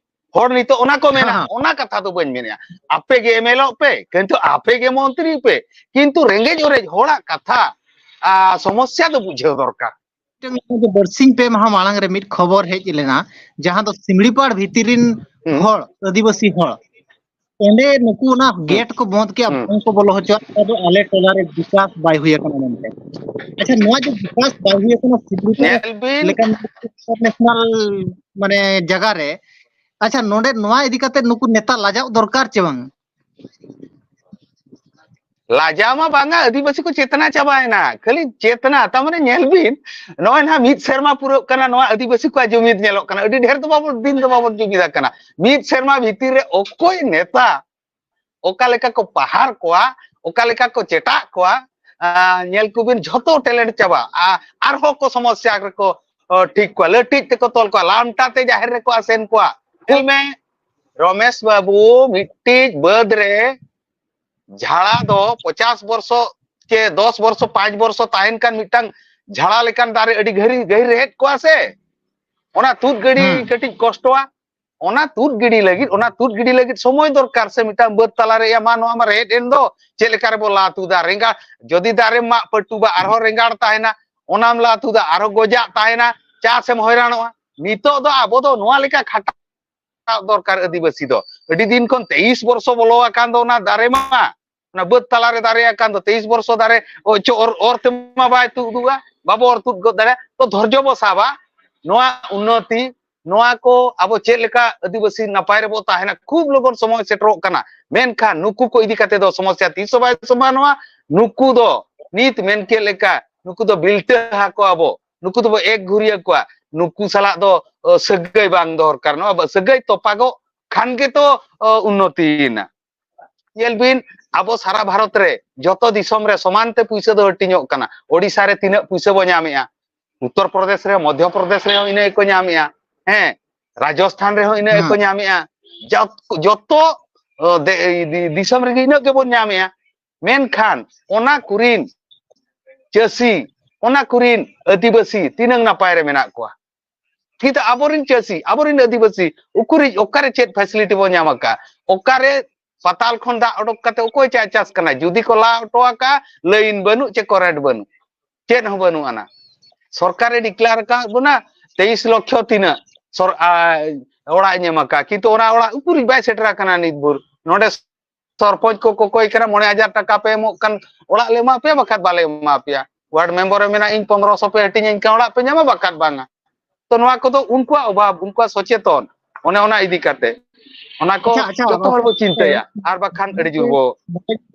ᱦᱚᱲ ᱱᱤᱛᱚᱜ ᱚᱱᱟ ᱠᱚ ᱢᱮᱱᱟ, ᱦᱮᱸ᱾ ᱚᱱᱟ ᱠᱟᱛᱷᱟ ᱫᱚ ᱵᱟᱹᱧ ᱢᱮᱱᱮᱜᱼᱟ᱾ ᱟᱯᱮ ᱜᱮ ᱮᱢᱮᱞᱚᱜ ᱯᱮ, ᱠᱤᱱᱛᱩ ᱟᱯᱮ ᱜᱮ ᱢᱚᱱᱛᱨᱤ ᱯᱮ, ᱠᱤᱱᱛᱩ ᱨᱮᱸᱜᱮᱡ ᱚᱨᱮᱡ ᱦᱚᱲᱟᱜ ᱠᱟᱛᱷᱟ, ᱟ, ᱥᱚᱢᱚᱥᱥᱟ ᱫᱚ ᱵᱩᱡᱷᱟᱹᱣ ᱫᱚᱨᱠᱟᱨ᱾ ᱢᱤᱫᱴᱟᱝ ᱵᱟᱨᱥᱤᱧ ᱯᱮ ᱢᱟᱦᱟ ᱢᱟᱲᱟᱝ ᱨᱮ ᱢᱤᱫ ᱠᱷᱚᱵᱚᱨ ᱦᱮᱡ ᱞᱮᱱᱟ, ᱡᱟᱦᱟᱸ ᱫᱚ ᱥᱤᱢᱲᱤᱯᱟᱲ ᱵᱷᱤᱛᱤᱨ ᱨᱤᱱ ᱦᱩᱸ᱾ ᱦᱚᱲ, ᱟᱹᱫᱤᱵᱟᱹᱥᱤ ᱦᱚᱲ, ᱚᱸᱰᱮ ᱱᱩᱠᱩ ᱚᱱᱟ ᱜᱮᱴ ᱠᱚ ᱵᱚᱸᱫ ᱠᱮᱜᱼᱟ, ᱦᱩᱸ᱾ ᱵᱟᱝ ᱠᱚ ᱵᱚᱞᱚ ᱦᱚᱪᱚᱣᱟᱜ ᱠᱟᱱᱟ, ᱟᱫᱚ ᱟᱞᱮ ᱴᱚᱞᱟ ᱨᱮ ᱵᱤᱠᱟᱥ ᱵᱟᱭ ᱦᱩᱭ ᱟᱠᱟᱱᱟ ᱢᱮᱱᱛᱮ᱾ ᱟᱪᱪᱷᱟ, ᱱᱚᱣᱟ ᱡᱮ ᱵᱤᱠᱟᱥ ᱵᱟᱭ ᱦᱩᱭ ᱟᱠᱟᱱᱟ, ᱥᱤᱵᱨᱩ ᱛᱟᱨᱟ ᱧᱮᱞ ᱵᱤᱱ᱾ ᱞᱮᱠᱟᱱ ᱤᱱᱴᱟᱨᱱᱮᱥᱱᱟᱞ ᱢᱟᱱᱮ ᱡᱟᱭᱜᱟ ᱨᱮ, ᱟᱪᱪᱷᱟ, ᱱᱚᱰᱮ ᱱᱚᱣᱟ ᱤᱫᱤ ᱠᱟᱛᱮ ᱱᱩᱠᱩ ᱱᱮᱛᱟ ᱞᱟᱡᱟᱣ ᱫᱚᱨᱠᱟᱨ ᱪᱮ ᱵᱟᱝ? ᱞᱟᱡᱟᱣ ᱢᱟ ᱵᱟᱝᱟ, ᱟᱹᱫᱤᱵᱟᱹᱥᱤ ᱠᱚ ᱪᱮᱛᱱᱟ ᱪᱟᱵᱟᱭᱮᱱᱟ᱾ ᱠᱷᱟᱹᱞᱤ ᱪᱮᱛᱱᱟ, ᱛᱟᱨ ᱢᱟᱱᱮ ᱧᱮᱞ ᱵᱤᱱ, ᱱᱚᱜᱼᱚᱭ ᱱᱟᱦᱟᱜ ᱢᱤᱫ ᱥᱮᱨᱢᱟ ᱯᱩᱨᱟᱹᱜ ᱠᱟᱱᱟ, ᱱᱚᱣᱟ ᱟᱹᱫᱤᱵᱟᱹᱥᱤ ᱠᱚᱣᱟᱜ ᱡᱩᱢᱤᱫ ᱧᱮᱞᱚᱜ ᱠᱟᱱᱟ᱾ ᱟᱹᱰᱤ ᱰᱷᱮᱨ ᱫᱚ ᱵᱟᱵᱚᱱ, ᱫᱤᱱ ᱫᱚ ᱵᱟᱵᱚᱱ ᱡᱩᱢᱤᱫ ᱟᱠᱟᱱᱟ᱾ ᱢᱤᱫ ᱥᱮᱨᱢᱟ ᱵᱷᱤᱛᱤᱨ ᱨᱮ ᱚᱠᱚᱭ ᱱᱮᱛᱟ ᱚᱠᱟ ᱞᱮᱠᱟ ᱠᱚ ᱯᱟᱦᱟᱨ ᱠᱚᱣᱟ, ᱚᱠᱟ ᱞᱮᱠᱟ ᱠᱚ ᱪᱮᱴᱟᱜ ᱠᱚᱣᱟ, ᱟ, ᱧᱮᱞ ᱠᱚᱵᱤᱱ ᱡᱷᱚᱛᱚ ᱴᱮᱞᱮᱱᱴ ᱪᱟᱵᱟ᱾ ᱟ, ᱟᱨᱦᱚᱸ ᱠᱚ ᱥᱚᱢᱚᱥᱥᱟ ᱨᱮᱠᱚ, ᱚ, ᱴᱷᱤᱠ ᱠᱚᱣᱟ, ᱞᱟᱹᱴᱤᱡ ᱛᱮᱠᱚ ᱛᱚᱞ ᱠᱚᱣᱟ, ᱞᱟᱢᱴᱟ ᱛᱮ ᱡᱟᱦᱮᱨ ᱨᱮᱠᱚ ᱟᱥᱮᱱ ᱠᱚᱣᱟ᱾ ᱧᱮᱞ ᱢᱮ, ᱨᱚᱢᱮᱥ ᱵᱟᱹᱵᱩ, ᱢᱤᱫᱴᱤᱡ ᱵᱟᱹᱫᱽ ᱨᱮ ᱡᱷᱟᱲᱟ ᱫᱚ ᱯᱚᱪᱟᱥ ᱵᱚᱨᱥᱚ ᱪᱮ ᱫᱚᱥ ᱵᱚᱨᱥᱚ, ᱯᱟᱸᱪ ᱵᱚᱨᱥᱚ ᱛᱟᱦᱮᱱ ᱠᱟᱱ ᱢᱤᱫᱴᱟᱝ ᱡᱷᱟᱲᱟ ᱞᱮᱠᱟᱱ ᱫᱟᱨᱮ ᱟᱹᱰᱤ ᱜᱟᱹᱦᱤᱨ, ᱜᱟᱹᱦᱤᱨ ᱨᱮᱦᱮᱫ ᱠᱚᱣᱟ ᱥᱮ, ᱚᱱᱟ ᱛᱩᱫ ᱜᱤᱰᱤ ᱦᱩᱸ᱾ ᱠᱟᱹᱴᱤᱡ ᱠᱚᱥᱴᱚᱣᱟ᱾ ᱚᱱᱟ ᱛᱩᱫ ᱜᱤᱰᱤ ᱞᱟᱹᱜᱤᱫ, ᱚᱱᱟ ᱛᱩᱫ ᱜᱤᱰᱤ ᱞᱟᱹᱜᱤᱫ ᱥᱚᱢᱚᱭ ᱫᱚᱨᱠᱟᱨ ᱥᱮ, ᱢᱤᱫᱴᱟᱝ ᱵᱟᱹᱫᱽ ᱛᱟᱞᱟᱨᱮ, ᱭᱟ ᱢᱟ, ᱱᱚᱣᱟ ᱢᱟ ᱨᱮᱦᱮᱫ ᱮᱱ ᱫᱚ, ᱪᱮᱫ ᱞᱮᱠᱟ ᱨᱮᱵᱚ ᱞᱟ ᱛᱩᱫᱟ? ᱨᱮᱸᱜᱟᱲ, ᱡᱩᱫᱤ ᱫᱟᱨᱮᱢ ᱢᱟᱜ ᱯᱟᱹᱴᱩᱵᱟ, ᱟᱨᱦᱚᱸ ᱨᱮᱸᱜᱟᱲ ᱛᱟᱦᱮᱱᱟ, ᱚᱱᱟᱢ ᱞᱟ ᱛᱩᱫᱟ, ᱟᱨᱦᱚᱸ ᱜᱚᱡᱟᱜ ᱛᱟᱦᱮᱱᱟ, ᱪᱟᱥᱮᱢ ᱦᱚᱭᱨᱟᱱᱚᱜᱼᱟ᱾ ᱱᱤᱛᱚᱜ ᱫᱚ ᱟᱵᱚ ᱫᱚ ᱱᱚᱣᱟ ᱞᱮᱠᱟ ᱠᱷᱟᱴᱟᱣ ᱫᱚᱨᱠᱟᱨ ᱟᱹᱫᱤᱵᱟᱹᱥᱤ ᱫᱚ᱾ ᱟᱹᱰᱤ ᱫᱤᱱ ᱠᱷᱚᱱ ᱛᱮᱭᱤᱥ ᱵᱚᱨᱥᱚ ᱵᱚᱞᱚ ᱟᱠᱟᱱ ᱫᱚ ᱚᱱᱟ ᱫᱟᱨᱮ ᱢᱟ, ᱚᱱᱟ ᱵᱟᱹᱫᱽ ᱛᱟᱞᱟᱨᱮ ᱫᱟᱨᱮ ᱟᱠᱟᱱ ᱫᱚ, ᱛᱮᱭᱤᱥ ᱵᱚᱨᱥᱚ ᱫᱟᱨᱮ ᱚ-, ᱪᱚ-, ᱚᱨ, ᱚᱨ ᱛᱮᱢᱟ ᱵᱟᱭ ᱛᱩᱫᱩᱜᱼᱟ, ᱵᱟᱵᱚ ᱚᱨ ᱛᱩᱫ ᱜᱚᱫ ᱫᱟᱲᱮᱭᱟᱜᱼᱟ᱾ ᱛᱚ ᱫᱷᱳᱨᱡᱚ ᱵᱚ ᱥᱟᱵᱟ, ᱱᱚᱣᱟ ᱩᱱᱱᱚᱛᱤ, ᱱᱚᱣᱟ ᱠᱚ ᱟᱵᱚ ᱪᱮᱫ ᱞᱮᱠᱟ ᱟᱹᱫᱤᱵᱟᱹᱥᱤ ᱱᱟᱯᱟᱭ ᱨᱮᱵᱚ ᱛᱟᱦᱮᱱᱟ, ᱠᱷᱩᱵ ᱞᱚᱜᱚᱱ ᱥᱚᱢᱚᱭ ᱥᱮᱴᱮᱨᱚᱜ ᱠᱟᱱᱟ᱾ ᱢᱮᱱᱠᱷᱟᱱ ᱱᱩᱠᱩ ᱠᱚ ᱤᱫᱤ ᱠᱟᱛᱮ ᱫᱚ ᱥᱚᱢᱚᱥᱥᱟ ᱛᱤᱥ ᱦᱚᱸ ᱵᱟᱭ ᱥᱚᱢᱟᱫᱷᱟᱱᱚᱜᱼᱟ᱾ ᱱᱩᱠᱩ ᱫᱚ ᱱᱤᱛ ᱢᱮᱱ ᱠᱮᱫ ᱞᱮᱠᱟ, ᱱᱩᱠᱩ ᱫᱚ ᱵᱤᱞᱴᱟᱹ ᱟᱠᱚᱣᱟ ᱵᱚ, ᱱᱩᱠᱩ ᱫᱚᱵᱚ ᱮᱠ ᱜᱷᱩᱨᱤᱭᱟᱹ ᱠᱚᱣᱟ, ᱱᱩᱠᱩ ᱥᱟᱞᱟᱜ ᱫᱚ, ᱚ, ᱥᱟᱹᱜᱟᱹᱭ ᱵᱟᱝ ᱫᱚᱨᱠᱟᱨ᱾ ᱱᱚᱣᱟ ᱥᱟᱹᱜᱟᱹᱭ ᱛᱚᱯᱟᱜᱚᱜ ᱠᱷᱟᱱ ᱜᱮᱛᱚ, ᱚ, ᱩᱱᱱᱚᱛᱤᱭᱮᱱᱟ᱾ ᱧᱮᱞ ᱵᱤᱱ, ᱟᱵᱚ ᱥᱟᱨᱟ ᱵᱷᱟᱨᱚᱛ ᱨᱮ ᱡᱚᱛᱚ ᱫᱤᱥᱚᱢ ᱨᱮ ᱥᱚᱢᱟᱱ ᱛᱮ ᱯᱩᱭᱥᱟᱹ ᱫᱚ ᱦᱟᱹᱴᱤᱧᱚᱜ ᱠᱟᱱᱟ᱾ ᱳᱰᱤᱥᱟ ᱨᱮ ᱛᱤᱱᱟᱹᱜ ᱯᱩᱭᱥᱟᱹ ᱵᱚ ᱧᱟᱢᱮᱜᱼᱟ, ᱩᱛᱛᱚᱨ ᱯᱨᱚᱫᱮᱥ ᱨᱮ, ᱢᱚᱫᱷᱭᱚ ᱯᱨᱚᱫᱮᱥ ᱨᱮᱦᱚᱸ ᱤᱱᱟᱹ ᱜᱮᱠᱚ ᱧᱟᱢᱮᱜᱼᱟ, ᱦᱮᱸ, ᱨᱟᱡᱚᱥᱛᱷᱟᱱ ᱨᱮᱦᱚᱸ ᱤᱱᱟᱹ ᱜᱮᱠᱚ ᱦᱩᱸ᱾ ᱧᱟᱢᱮᱜᱼᱟ᱾ ᱡᱚᱛ-, ᱡᱚᱛᱚ, ᱚ, ᱫᱮ-, ᱫᱤ-, ᱫᱤᱥᱚᱢ ᱨᱮᱜᱮ ᱤᱱᱟᱹᱜ ᱜᱮᱵᱚᱱ ᱧᱟᱢᱮᱜᱼᱟ᱾ ᱢᱮᱱᱠᱷᱟᱱ ᱚᱱᱟ ᱠᱚᱨᱤᱱ ᱪᱟᱹᱥᱤ, ᱚᱱᱟ ᱠᱚᱨᱤᱱ ᱟᱹᱫᱤᱵᱟᱹᱥᱤ ᱛᱤᱱᱟᱹᱝ ᱱᱟᱯᱟᱭ ᱨᱮ ᱢᱮᱱᱟᱜ ᱠᱚᱣᱟ? ᱠᱤᱱᱛᱩ ᱟᱵᱚᱨᱮᱱ ᱪᱟᱹᱥᱤ, ᱟᱵᱚᱨᱮᱱ ᱟᱹᱫᱤᱵᱟᱹᱥᱤ ᱩᱠᱩᱨᱤᱡ ᱚᱠᱟᱨᱮ ᱪᱮᱫ facility ᱵᱚᱱ ᱧᱟᱢ ᱟᱠᱟᱫ? ᱚᱠᱟᱨᱮ ᱯᱟᱛᱟᱞ ᱠᱷᱚᱱ ᱫᱟᱜ ᱚᱰᱚᱠ ᱠᱟᱛᱮ ᱚᱠᱚᱭ ᱪᱟ-, ᱪᱟᱥ ᱠᱟᱱᱟ? ᱡᱩᱫᱤ ᱠᱚ ᱞᱟ ᱦᱚᱴᱚ ᱟᱠᱟᱫᱼᱟ, line ᱵᱟᱹᱱᱩᱜ ᱪᱮ current ᱵᱟᱹᱱᱩᱜ, ᱪᱮᱫ ᱦᱚᱸ ᱵᱟᱹᱱᱩᱜ ᱟᱱᱟ᱾ ᱥᱚᱨᱠᱟᱨᱮ declare ᱟᱠᱟᱫ ᱵᱚᱱᱟ ᱛᱮᱭᱤᱥ ᱞᱚᱠᱷᱚ ᱛᱤᱱᱟᱹᱜ ᱥᱚᱨ-, ᱟ, ᱚᱲᱟᱜ ᱮ ᱧᱟᱢ ᱟᱠᱟᱫ, ᱠᱤᱱᱛᱩ ᱚᱱᱟ ᱚᱲᱟᱜ ᱩᱠᱩᱨᱤᱡ ᱵᱟᱭ ᱥᱮᱴᱮᱨ ᱟᱠᱟᱱᱟ ᱱᱤᱛ ᱵᱷᱳᱨ᱾ ᱱᱚᱰᱮ ᱥᱚᱨᱯᱚᱧᱪ ᱠᱚ ᱠᱚᱠᱚᱭ ᱠᱟᱱᱟ, ᱢᱚᱬᱮ ᱦᱟᱡᱟᱨ ᱴᱟᱠᱟ ᱯᱮ ᱮᱢᱚᱜ ᱠᱟᱱ, ᱚᱲᱟᱜ ᱞᱮ ᱮᱢᱟ ᱯᱮᱭᱟ ᱵᱟᱠᱷᱟᱡ ᱵᱟᱞᱮ ᱮᱢᱟ ᱯᱮᱭᱟ᱾ ᱣᱟᱨᱰ ᱢᱮᱢᱵᱚᱨ ᱮ ᱢᱮᱱᱟ, ᱤᱧ ᱯᱚᱱᱨᱚᱥᱚ ᱯᱮ ᱦᱟᱹᱴᱤᱧᱟᱹᱧ ᱠᱟᱱ, ᱚᱲᱟᱜ ᱯᱮ ᱧᱟᱢᱟ ᱵᱟᱠᱷᱟᱡ ᱵᱟᱝᱟ᱾ ᱛᱚ ᱱᱚᱣᱟ ᱠᱚᱫᱚ ᱩᱱᱠᱩᱣᱟᱜ ᱚᱵᱷᱟᱵ, ᱩᱱᱠᱩᱣᱟᱜ ᱥᱚᱪᱮᱛᱚᱱ, ᱚᱱᱮ ᱚᱱᱟ ᱤᱫᱤ ᱠᱟᱛᱮ ᱚᱱᱟ ᱠᱚ ᱟᱪᱪᱷᱟ, ᱟᱪᱪᱷᱟ, ᱡᱚᱛᱚ ᱦᱚᱲ ᱵᱚ ᱪᱤᱱᱛᱟᱹᱭᱟ, ᱟᱨ ᱵᱟᱠᱷᱟᱱ ᱟᱹᱰᱤ ᱡᱳᱨ ᱵᱚ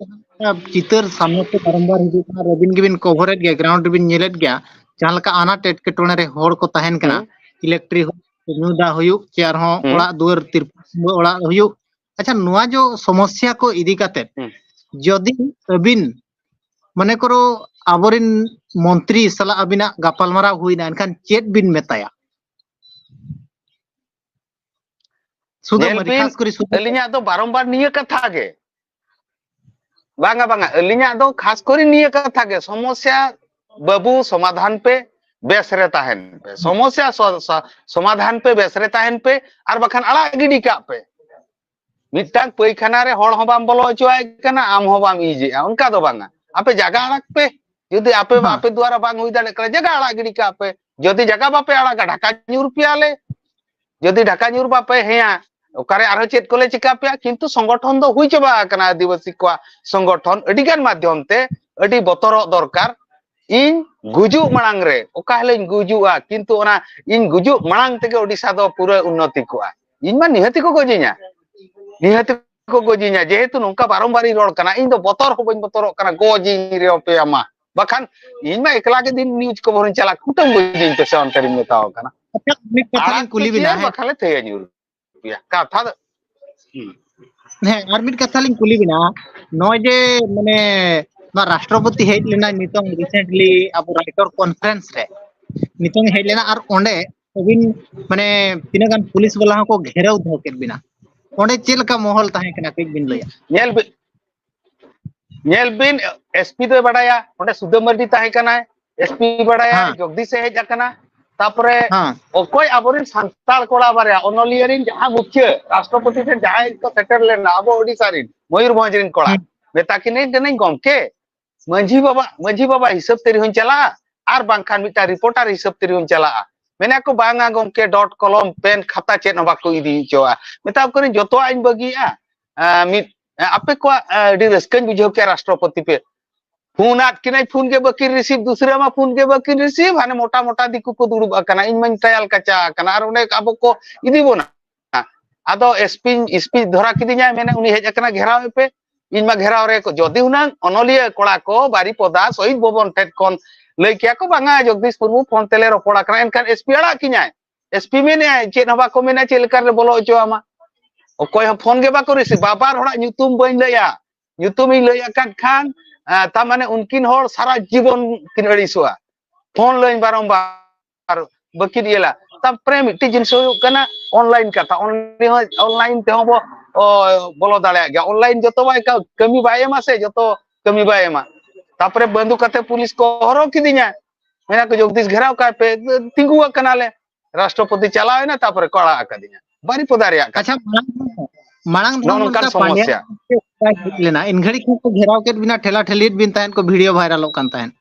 ᱪᱤᱛᱟᱹᱨ ᱥᱟᱢᱱᱮ ᱛᱮ ᱵᱟᱨᱚᱢᱵᱟᱨ ᱦᱤᱡᱩᱜ ᱠᱟᱱᱟ, ᱟᱹᱵᱤᱱ ᱜᱮᱵᱤᱱ ᱠᱚᱵᱷᱚᱨᱮᱫ ᱜᱮᱭᱟ, ᱜᱨᱟᱣᱩᱱᱰ ᱨᱮᱵᱤᱱ ᱧᱮᱞᱮᱫ ᱜᱮᱭᱟ, ᱡᱟᱦᱟᱸ ᱞᱮᱠᱟ ᱟᱱᱟᱴ ᱮᱴᱠᱮᱴᱚᱬᱮ ᱨᱮ ᱦᱚᱲ ᱠᱚ ᱛᱟᱦᱮᱱ ᱠᱟᱱᱟ, ᱦᱩᱸ᱾ ᱤᱞᱮᱠᱴᱨᱤᱠ ᱦᱩᱭᱩᱜ, ᱧᱩ ᱫᱟᱜ ᱦᱩᱭᱩᱜ, ᱪᱮ ᱟᱨᱦᱚᱸ ᱦᱩᱸ᱾ ᱚᱲᱟᱜ ᱫᱩᱣᱟᱹᱨ ᱛᱤᱨᱯᱚᱞ ᱥᱩᱢᱵᱟᱹ ᱚᱲᱟᱜ ᱦᱩᱭᱩᱜ᱾ ᱟᱪᱪᱷᱟ, ᱱᱚᱣᱟ ᱡᱚ ᱥᱚᱢᱚᱥᱥᱟ ᱠᱚ ᱤᱫᱤ ᱠᱟᱛᱮ ᱦᱩᱸ᱾ ᱡᱚᱫᱤ ᱟᱹᱵᱤᱱ, ᱢᱚᱱᱮ ᱠᱚᱨᱚ, ᱟᱵᱚᱨᱮᱱ ᱢᱚᱱᱛᱨᱤ ᱥᱟᱞᱟᱜ ᱟᱹᱵᱤᱱᱟᱜ ᱜᱟᱯᱟᱞᱢᱟᱨᱟᱣ ᱦᱩᱭᱱᱟ, ᱮᱱᱠᱷᱟᱱ ᱪᱮᱫ ᱵᱤᱱ ᱢᱮᱛᱟᱭᱟ? ᱥᱩᱫᱷᱟᱹ ᱧᱮᱞ ᱢᱟᱹᱨᱤ, ᱵᱤᱱ, ᱠᱷᱟᱥ ᱠᱚᱨᱮ ᱥᱩᱫᱷᱟᱹ ᱟᱹᱞᱤᱧᱟᱜ ᱫᱚ ᱵᱟᱨᱚᱢᱵᱟᱨ ᱱᱤᱭᱟᱹ ᱠᱟᱛᱷᱟ ᱜᱮ᱾ ᱵᱟᱝᱟ, ᱵᱟᱝᱟ, ᱟᱹᱞᱤᱧᱟᱜ ᱫᱚ ᱠᱷᱟᱥ ᱠᱚᱨᱮ ᱱᱤᱭᱟᱹ ᱠᱟᱛᱷᱟ ᱜᱮ, ᱥᱚᱢᱚᱥᱥᱟ ᱵᱟᱹᱵᱩ ᱥᱚᱢᱟᱫᱷᱟᱱ ᱯᱮ, ᱵᱮᱥ ᱨᱮ ᱛᱟᱦᱮᱱ ᱯᱮ᱾ ᱥᱚᱢᱚᱥᱥᱟ ᱥᱚ-, ᱥᱚ-, ᱥᱚᱢᱟᱫᱷᱟᱱ ᱯᱮ, ᱵᱮᱥ ᱨᱮ ᱛᱟᱦᱮᱱ ᱯᱮ, ᱟᱨ ᱵᱟᱠᱷᱟᱱ ᱟᱲᱟᱜ ᱜᱤᱰᱤ ᱠᱟᱜ ᱯᱮ᱾ ᱢᱤᱫᱴᱟᱝ ᱯᱟᱹᱭᱠᱷᱟᱱᱟ ᱨᱮ ᱦᱚᱲ ᱦᱚᱸ ᱵᱟᱢ ᱵᱚᱞᱚ ᱦᱚᱪᱚᱣᱟᱭ ᱠᱟᱱᱟ, ᱟᱢ ᱦᱚᱸ ᱵᱟᱢ ᱤᱡᱮᱜᱼᱟ, ᱚᱱᱠᱟ ᱫᱚ ᱵᱟᱝᱟ᱾ ᱟᱯᱮ ᱡᱟᱭᱜᱟ ᱟᱲᱟᱜ ᱯᱮ, ᱡᱩᱫᱤ ᱟᱯᱮ, ᱦᱮᱸ᱾ ᱟᱯᱮ ᱫᱩᱣᱟᱨᱟ ᱵᱟᱝ ᱦᱩᱭ ᱫᱟᱲᱮᱭᱟᱜ ᱠᱟᱱᱟ, ᱡᱟᱭᱜᱟ ᱟᱲᱟᱜ ᱜᱤᱰᱤ ᱠᱟᱜ ᱯᱮ᱾ ᱡᱩᱫᱤ ᱡᱟᱭᱜᱟ ᱵᱟᱯᱮ ᱟᱲᱟᱜᱟ, ᱰᱷᱟᱠᱟ ᱧᱩᱨ ᱯᱮᱭᱟᱞᱮ᱾ ᱡᱩᱫᱤ ᱰᱷᱟᱠᱟ ᱧᱩᱨ ᱵᱟᱯᱮ ᱦᱮᱸᱭᱟ, ᱚᱠᱟᱨᱮ ᱟᱨᱦᱚᱸ ᱪᱮᱫ ᱠᱚᱞᱮ ᱪᱤᱠᱟ ᱯᱮᱭᱟ? ᱠᱤᱱᱛᱩ ᱥᱚᱝᱜᱚᱴᱷᱚᱱ ᱫᱚ ᱦᱩᱭ ᱪᱟᱵᱟ ᱟᱠᱟᱱᱟ, ᱟᱹᱫᱤᱵᱟᱹᱥᱤ ᱠᱚᱣᱟᱜ ᱥᱚᱝᱜᱚᱴᱷᱚᱱ ᱟᱹᱰᱤ ᱜᱟᱱ ᱢᱟᱫᱽᱫᱷᱚᱢ ᱛᱮ, ᱟᱹᱰᱤ ᱵᱚᱛᱚᱨᱚᱜ ᱫᱚᱨᱠᱟᱨ᱾ ᱤᱧ ᱜᱩᱡᱩᱜ ᱢᱟᱲᱟᱝ ᱨᱮ, ᱚᱠᱟ ᱦᱤᱞᱳᱜ ᱤᱧ ᱜᱩᱡᱩᱜᱼᱟ, ᱠᱤᱱᱛᱩ ᱚᱱᱟ ᱤᱧ ᱜᱩᱡᱩᱜ ᱢᱟᱲᱟᱝ ᱛᱮᱜᱮ ᱳᱰᱤᱥᱟ ᱫᱚ ᱯᱩᱨᱟᱹ ᱩᱱᱱᱚᱛᱤ ᱠᱚᱜᱼᱟ᱾ ᱤᱧ ᱢᱟ ᱱᱤᱦᱟᱹᱛᱤ ᱠᱚ ᱜᱚᱡᱤᱧᱟ, ᱱᱤᱦᱟᱹᱛᱤ ᱠᱚ ᱜᱚᱡᱤᱧᱟ᱾ ᱡᱮᱦᱮᱛᱩ ᱱᱚᱝᱠᱟ ᱵᱟᱨᱚᱢᱵᱟᱨᱤᱧ ᱨᱚᱲ ᱠᱟᱱᱟ, ᱤᱧ ᱫᱚ ᱵᱚᱛᱚᱨ ᱦᱚᱸ ᱵᱟᱹᱧ ᱵᱚᱛᱚᱨᱚᱜ ᱠᱟᱱᱟ, ᱜᱚᱡᱤᱧ ᱨᱮᱦᱚᱸ ᱯᱮ ᱟᱢᱟ᱾ ᱵᱟᱠᱷᱟᱱ ᱤᱧ ᱢᱟ ᱮᱠᱞᱟ ᱜᱮ ᱫᱤᱱ ᱱᱤᱭᱩᱡᱽ ᱠᱚᱵᱷᱚᱨᱤᱧ ᱪᱟᱞᱟᱜ, ᱠᱩᱴᱟᱹᱢ ᱜᱚᱡᱤᱧ ᱯᱮᱥᱮ ᱚᱱᱛᱮ ᱨᱤᱧ ᱢᱮᱛᱟᱣ ᱠᱟᱱᱟ᱾ ᱟᱪᱪᱷᱟ, ᱢᱤᱫ ᱠᱟᱛᱷᱟ ᱞᱤᱧ ᱟᱲᱟᱜ ᱠᱩᱞᱤ ᱯᱮ ᱵᱤᱱᱟ, ᱪᱮᱭᱟᱨ ᱦᱮᱸ᱾ ᱵᱟᱠᱷᱟᱱ ᱞᱮ ᱛᱷᱟᱹᱭᱟ ᱧᱩᱨ ᱯᱮᱭᱟ᱾ ᱠᱟᱛᱷᱟ ᱫᱚ, ᱦᱩᱸ᱾ ᱦᱮᱸ, ᱟᱨ ᱢᱤᱫ ᱠᱟᱛᱷᱟ ᱞᱤᱧ ᱠᱩᱞᱤ ᱵᱤᱱᱟ, ᱱᱚᱜᱼᱚᱭ ᱡᱮ, ᱢᱟᱱᱮ, ᱱᱚᱣᱟ ᱨᱟᱥᱴᱨᱚᱯᱚᱛᱤ ᱦᱮᱡ ᱞᱮᱱᱟ ᱱᱤᱛᱚᱝ recently ᱟᱵᱚ ᱨᱟᱭᱴᱚᱨ ᱠᱚᱱᱯᱷᱟᱨᱮᱱᱥ ᱨᱮ, ᱱᱤᱛᱚᱝ ᱦᱮᱡ ᱞᱮᱱᱟ, ᱟᱨ ᱚᱸᱰᱮ ᱟᱹᱵᱤᱱ, ᱢᱟᱱᱮ, ᱛᱤᱱᱟᱹᱜ ᱜᱟᱱ ᱯᱩᱞᱤᱥ ᱵᱟᱞᱟ ᱦᱚᱸᱠᱚ ᱜᱷᱮᱨᱟᱣ ᱫᱚᱦᱚ ᱠᱮᱫ ᱵᱤᱱᱟ, ᱚᱸᱰᱮ ᱪᱮᱫ ᱞᱮᱠᱟ ᱢᱚᱦᱚᱞ ᱛᱟᱦᱮᱸ ᱠᱟᱱᱟ, ᱠᱟᱹᱡ ᱵᱤᱱ ᱞᱟᱹᱭᱟ? ᱧᱮᱞ ᱵᱤᱱ, ᱧᱮᱞ ᱵᱤᱱ, ᱮᱥᱯᱤ ᱫᱚᱭ ᱵᱟᱰᱟᱭᱟ, ᱚᱸᱰᱮ ᱥᱩᱫᱟᱹ ᱢᱟᱨᱰᱤ ᱛᱟᱦᱮᱸ ᱠᱟᱱᱟᱭ, ᱮᱥᱯᱤ ᱵᱟᱰᱟᱭᱟ, ᱦᱮᱸ᱾ ᱡᱚᱜᱽᱫᱤᱥ ᱮ ᱦᱮᱡ ᱟᱠᱟᱱᱟ, ᱛᱟᱯᱚᱨᱮ ᱦᱮᱸ᱾ ᱚᱠᱚᱭ ᱟᱵᱚᱨᱮᱱ ᱥᱟᱱᱛᱟᱲ ᱠᱚᱲᱟ ᱵᱟᱨᱭᱟ, ᱚᱱᱚᱞᱤᱭᱟᱹ ᱨᱮᱱ ᱡᱟᱦᱟᱸ ᱢᱩᱠᱷᱤᱭᱟᱹ, ᱨᱟᱥᱴᱨᱚᱯᱚᱛᱤ ᱴᱷᱮᱱ ᱡᱟᱦᱟᱸᱭ ᱠᱚ ᱥᱮᱴᱮᱨ ᱞᱮᱱᱟ, ᱟᱵᱚ ᱳᱰᱤᱥᱟ ᱨᱮᱱ, ᱢᱚᱭᱩᱨᱵᱷᱚᱸᱡᱽ ᱨᱮᱱ ᱠᱚᱲᱟ, ᱦᱮᱸ᱾ ᱢᱮᱛᱟ ᱠᱤᱱᱟᱹᱧ ᱠᱟᱹᱱᱟᱹᱧ, "ᱜᱚᱢᱠᱮ, ᱢᱟᱹᱡᱷᱤ ᱵᱟᱵᱟ, ᱢᱟᱹᱡᱷᱤ ᱵᱟᱵᱟ ᱦᱤᱥᱟᱹᱵ ᱛᱮ ᱨᱮᱦᱚᱸᱧ ᱪᱟᱞᱟᱜᱼᱟ, ᱟᱨ ᱵᱟᱝᱠᱷᱟᱱ ᱢᱤᱫᱴᱟᱝ ᱨᱤᱯᱳᱨᱴᱟᱨ ᱦᱤᱥᱟᱹᱵ ᱛᱮ ᱨᱮᱦᱚᱸᱧ ᱪᱟᱞᱟᱜᱼᱟ?" ᱢᱮᱱᱟ ᱠᱚ, "ᱵᱟᱝᱟ ᱜᱚᱢᱠᱮ, ᱰᱚᱴ ᱠᱚᱞᱚᱢ, ᱯᱮᱱ, ᱠᱷᱟᱛᱟ ᱪᱮᱫ ᱦᱚᱸ ᱵᱟᱠᱚ ᱤᱫᱤ ᱦᱚᱪᱚᱣᱟᱜᱼᱟ᱾" ᱢᱮᱛᱟ ᱠᱚ ᱠᱟᱹᱱᱟᱹᱧ, "ᱡᱚᱛᱚᱣᱟᱜ ᱤᱧ ᱵᱟᱹᱜᱤᱭᱟᱜᱼᱟ?" ᱟᱸ, ᱢᱤᱫ, ᱟᱸ, ᱟᱯᱮ ᱠᱚᱣᱟᱜ, ᱟᱸ, ᱟᱹᱰᱤ ᱨᱟᱹᱥᱠᱟᱹᱧ ᱵᱩᱡᱷᱟᱹᱣ ᱠᱮᱭᱟ ᱨᱟᱥᱴᱨᱚᱯᱚᱛᱤ ᱯᱮ᱾ ᱯᱷᱳᱱ ᱟᱫ ᱠᱤᱱᱟᱭ, ᱯᱷᱳᱱ ᱜᱮ ᱵᱟᱹᱠᱤᱱ receive, ᱫᱩᱥᱨᱟᱹ ᱢᱟ ᱯᱷᱳᱱ ᱜᱮ ᱵᱟᱹᱠᱤᱱ receive, ᱦᱟᱱᱮ ᱢᱚᱴᱟ ᱢᱚᱴᱟ ᱫᱤᱠᱩ ᱠᱚ ᱫᱩᱲᱩᱵ ᱟᱠᱟᱱᱟ, ᱤᱧ ᱢᱟᱧ ᱴᱟᱭᱟᱞ ᱠᱟᱪᱟ ᱟᱠᱟᱱᱟ, ᱟᱨ ᱚᱸᱰᱮ ᱟᱵᱚ ᱠᱚ ᱤᱫᱤ ᱵᱚᱱᱟ᱾ ᱟᱫᱚ SP, SP ᱫᱷᱚᱨᱟ ᱠᱤᱫᱤᱧᱟᱭ, ᱢᱮᱱᱟ ᱩᱱᱤ ᱦᱮᱡ ᱟᱠᱟᱱᱟ, ᱜᱷᱮᱨᱟᱣ ᱮᱯᱮ, ᱤᱧ ᱢᱟ ᱜᱷᱮᱨᱟᱣ ᱨᱮ ᱠᱚ, ᱡᱚᱫᱤ ᱦᱩᱱᱟᱹᱝ ᱚᱱᱚᱞᱤᱭᱟᱹ ᱠᱚᱲᱟ ᱠᱚ ᱵᱟᱨᱤᱯᱚᱫᱟ ᱥᱚᱦᱤᱫ ᱵᱷᱚᱵᱚᱱ ᱴᱷᱮᱱ ᱠᱷᱚᱱ ᱞᱟᱹᱭ ᱠᱮᱭᱟ ᱠᱚ, ᱵᱟᱝᱟ ᱡᱚᱜᱽᱫᱤᱥ ᱢᱩᱨᱢᱩ ᱯᱷᱳᱱ ᱛᱮᱞᱮ ᱨᱚᱯᱚᱲ ᱟᱠᱟᱱᱟ, ᱮᱱᱠᱷᱟᱱ SP ᱟᱲᱟᱜ ᱠᱤᱧᱟᱭ᱾ SP ᱢᱮᱱᱮᱫᱼᱟᱭ, ᱪᱮᱫ ᱦᱚᱸ ᱵᱟᱠᱚ ᱢᱮᱱᱟ, ᱪᱮᱫ ᱞᱮᱠᱟ ᱨᱮ ᱵᱚᱞᱚ ᱦᱚᱪᱚ ᱟᱢᱟ? ᱚᱠᱚᱭ ᱦᱚᱸ ᱯᱷᱳᱱ ᱜᱮ ᱵᱟᱠᱚ receive᱾ ᱵᱟᱵᱟᱨ ᱦᱚᱲᱟᱜ ᱧᱩᱛᱩᱢ ᱵᱟᱹᱧ ᱞᱟᱹᱭᱟ, ᱧᱩᱛᱩᱢ ᱤᱧ ᱞᱟᱹᱭ ᱟᱠᱟᱫ ᱠᱷᱟᱱ, ᱟᱸ, ᱛᱟᱨ ᱢᱟᱱᱮ ᱩᱱᱠᱤᱱ ᱦᱚᱲ ᱥᱟᱨᱟ ᱡᱤᱵᱚᱱ ᱠᱤᱱ ᱟᱹᱲᱤᱥᱚᱜᱼᱟ᱾ ᱯᱷᱳᱱ ᱞᱟᱹᱭ ᱵᱟᱨᱚᱢᱵᱟᱨ ᱵᱟᱹᱠᱤᱱ ᱤᱭᱟᱹᱞᱟ᱾ ᱛᱟᱨᱯᱚᱨᱮ ᱢᱤᱫᱴᱤᱡ ᱡᱤᱱᱤᱥ ᱦᱩᱭᱩᱜ ᱠᱟᱱᱟ, online ᱠᱟᱛᱷᱟ, online ᱦᱚᱸ, online ᱛᱮᱦᱚᱸ ᱵᱚ, ᱚ, ᱵᱚᱞᱚ ᱫᱟᱲᱮᱭᱟᱜ ᱜᱮᱭᱟ᱾ Online ᱡᱚᱛᱚ ᱵᱟᱭ ᱠᱟ-, ᱠᱟᱹᱢᱤ ᱵᱟᱭ ᱮᱢᱟ ᱥᱮ, ᱡᱚᱛᱚ ᱠᱟᱹᱢᱤ ᱵᱟᱭ ᱮᱢᱟ᱾ ᱛᱟᱨᱯᱚᱨᱮ ᱵᱟᱹᱱᱫᱩ ᱠᱟᱛᱮ ᱯᱩᱞᱤᱥ ᱠᱚ ᱦᱚᱨᱦᱚ ᱠᱤᱫᱤᱧᱟ, ᱢᱮᱱᱟ ᱠᱚ, "ᱡᱚᱜᱽᱫᱤᱥ, ᱜᱷᱮᱨᱟᱣ ᱠᱟᱭ ᱯᱮ, ᱛᱤᱸᱜᱩ ᱟᱠᱟᱱᱟᱞᱮ᱾" ᱨᱟᱥᱴᱨᱚᱯᱚᱛᱤ ᱪᱟᱞᱟᱣ ᱮᱱᱟ, ᱛᱟᱨᱯᱚᱨᱮ ᱠᱚ ᱟᱲᱟᱜ ᱟᱠᱟᱫᱤᱧᱟ ᱵᱟᱨᱤᱯᱚᱫᱟ ᱨᱮᱭᱟᱜ ᱠᱟᱛᱷᱟ᱾ ᱟᱪᱪᱷᱟ, ᱢᱟᱲᱟᱝ, ᱢᱟᱲᱟᱝ ᱫᱚ ᱱᱚᱜᱼᱚ ᱱᱚᱝᱠᱟᱱ ᱱᱚᱝᱠᱟ ᱯᱟᱸᱰᱮ ᱥᱚᱢᱚᱥᱥᱟ᱾ ᱦᱮᱡ ᱞᱮᱱᱟ, ᱤᱱ ᱜᱷᱟᱹᱲᱤᱡ ᱠᱷᱚᱱ ᱠᱚ ᱜᱷᱮᱨᱟᱣ ᱠᱮᱫ ᱵᱤᱱᱟ, ᱴᱷᱮᱞᱟ ᱴᱷᱮᱞᱤᱭᱮᱫ ᱵᱤᱱ ᱛᱟᱦᱮᱸᱫ ᱠᱚ, video viralᱚᱜ ᱠᱟᱱ ᱛᱟᱦᱮᱸᱫ᱾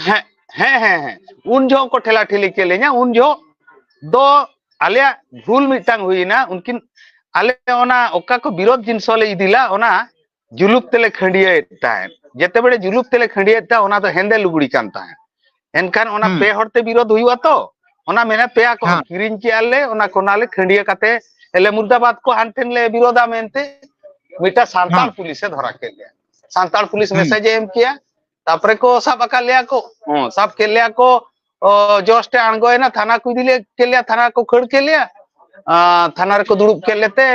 ᱦᱮᱸ, ᱦᱮᱸ, ᱦᱮᱸ, ᱦᱮᱸ᱾ ᱩᱱ ᱡᱚᱦᱚᱜ ᱠᱚ ᱴᱷᱮᱞᱟ ᱴᱷᱤᱞᱤ ᱠᱮᱫ ᱞᱤᱧᱟ, ᱩᱱ ᱡᱚᱦᱚᱜ ᱫᱚ ᱟᱞᱮᱭᱟᱜ ᱵᱷᱩᱞ ᱢᱤᱫᱴᱟᱝ ᱦᱩᱭᱱᱟ᱾ ᱩᱱᱠᱤᱱ, ᱟᱞᱮ ᱚᱱᱟ ᱚᱠᱟ ᱠᱚ ᱵᱤᱨᱳᱫᱷ ᱡᱤᱱᱤᱥ ᱞᱮ ᱤᱫᱤ ᱞᱟ, ᱚᱱᱟ ᱡᱩᱞᱩᱯ ᱛᱮᱞᱮ ᱠᱷᱟᱹᱱᱰᱤᱭᱟᱹᱭᱮᱫ ᱛᱟᱦᱮᱸᱫ᱾ ᱡᱮᱛᱮ ᱵᱮᱲᱮ ᱡᱩᱞᱩᱯ ᱛᱮᱞᱮ ᱠᱷᱟᱹᱱᱰᱤᱭᱟᱹᱭᱮᱫ ᱛᱟᱦᱮᱸᱫ, ᱚᱱᱟ ᱫᱚ ᱦᱮᱸᱫᱮ ᱞᱩᱜᱽᱲᱤ ᱠᱟᱱ ᱛᱟᱦᱮᱸᱫ᱾ ᱮᱱᱠᱷᱟᱱ ᱚᱱᱟ ᱦᱩᱸ᱾ ᱯᱮ ᱦᱚᱲ ᱛᱮ ᱵᱤᱨᱳᱫᱷ ᱦᱩᱭᱩᱜᱼᱟ ᱛᱚ, ᱚᱱᱟ ᱢᱮᱱᱟ ᱯᱮᱭᱟ ᱠᱚ ᱦᱮᱸ᱾ ᱠᱤᱨᱤᱧ ᱠᱮᱜᱼᱟ ᱞᱮ, ᱚᱱᱟ ᱠᱚᱱᱟ ᱞᱮ ᱠᱷᱟᱹᱱᱰᱤᱭᱟᱹ ᱠᱟᱛᱮ ᱞᱮ ᱢᱩᱨᱫᱟᱵᱟᱫ ᱠᱚ, ᱦᱟᱱ ᱴᱷᱮᱱ ᱞᱮ ᱵᱤᱨᱳᱫᱷᱟ ᱢᱮᱱᱛᱮ ᱢᱤᱫᱴᱟᱝ ᱥᱟᱱᱛᱟᱲ ᱦᱮᱸ᱾ ᱯᱩᱞᱤᱥᱮ ᱫᱷᱚᱨᱟ ᱠᱮᱫ ᱞᱮᱭᱟ᱾ ᱥᱟᱱᱛᱟᱲ ᱯᱩᱞᱤᱥ ᱦᱩᱸ᱾ message ᱮ ᱮᱢ ᱠᱮᱜᱼᱟ, ᱛᱟᱯᱚᱨᱮ ᱠᱚ ᱥᱟᱵ ᱟᱠᱟᱫ ᱞᱮᱭᱟ ᱠᱚ, ᱦᱚᱸ, ᱥᱟᱵ ᱠᱮᱫ ᱞᱮᱭᱟ ᱠᱚ, ᱚ, ᱡᱚᱥ ᱴᱮ ᱟᱬᱜᱚᱭᱮᱱᱟ, ᱛᱷᱟᱱᱟ ᱠᱚ ᱤᱫᱤ ᱞᱮ-, ᱠᱮᱫ ᱞᱮᱭᱟ, ᱛᱷᱟᱱᱟ ᱠᱚ ᱠᱷᱟᱹᱲ ᱠᱮᱫ ᱞᱮᱭᱟ, ᱟᱸ, ᱛᱷᱟᱱᱟ ᱨᱮᱠᱚ ᱫᱩᱲᱩᱵ ᱠᱮᱫ ᱞᱮᱛᱮ,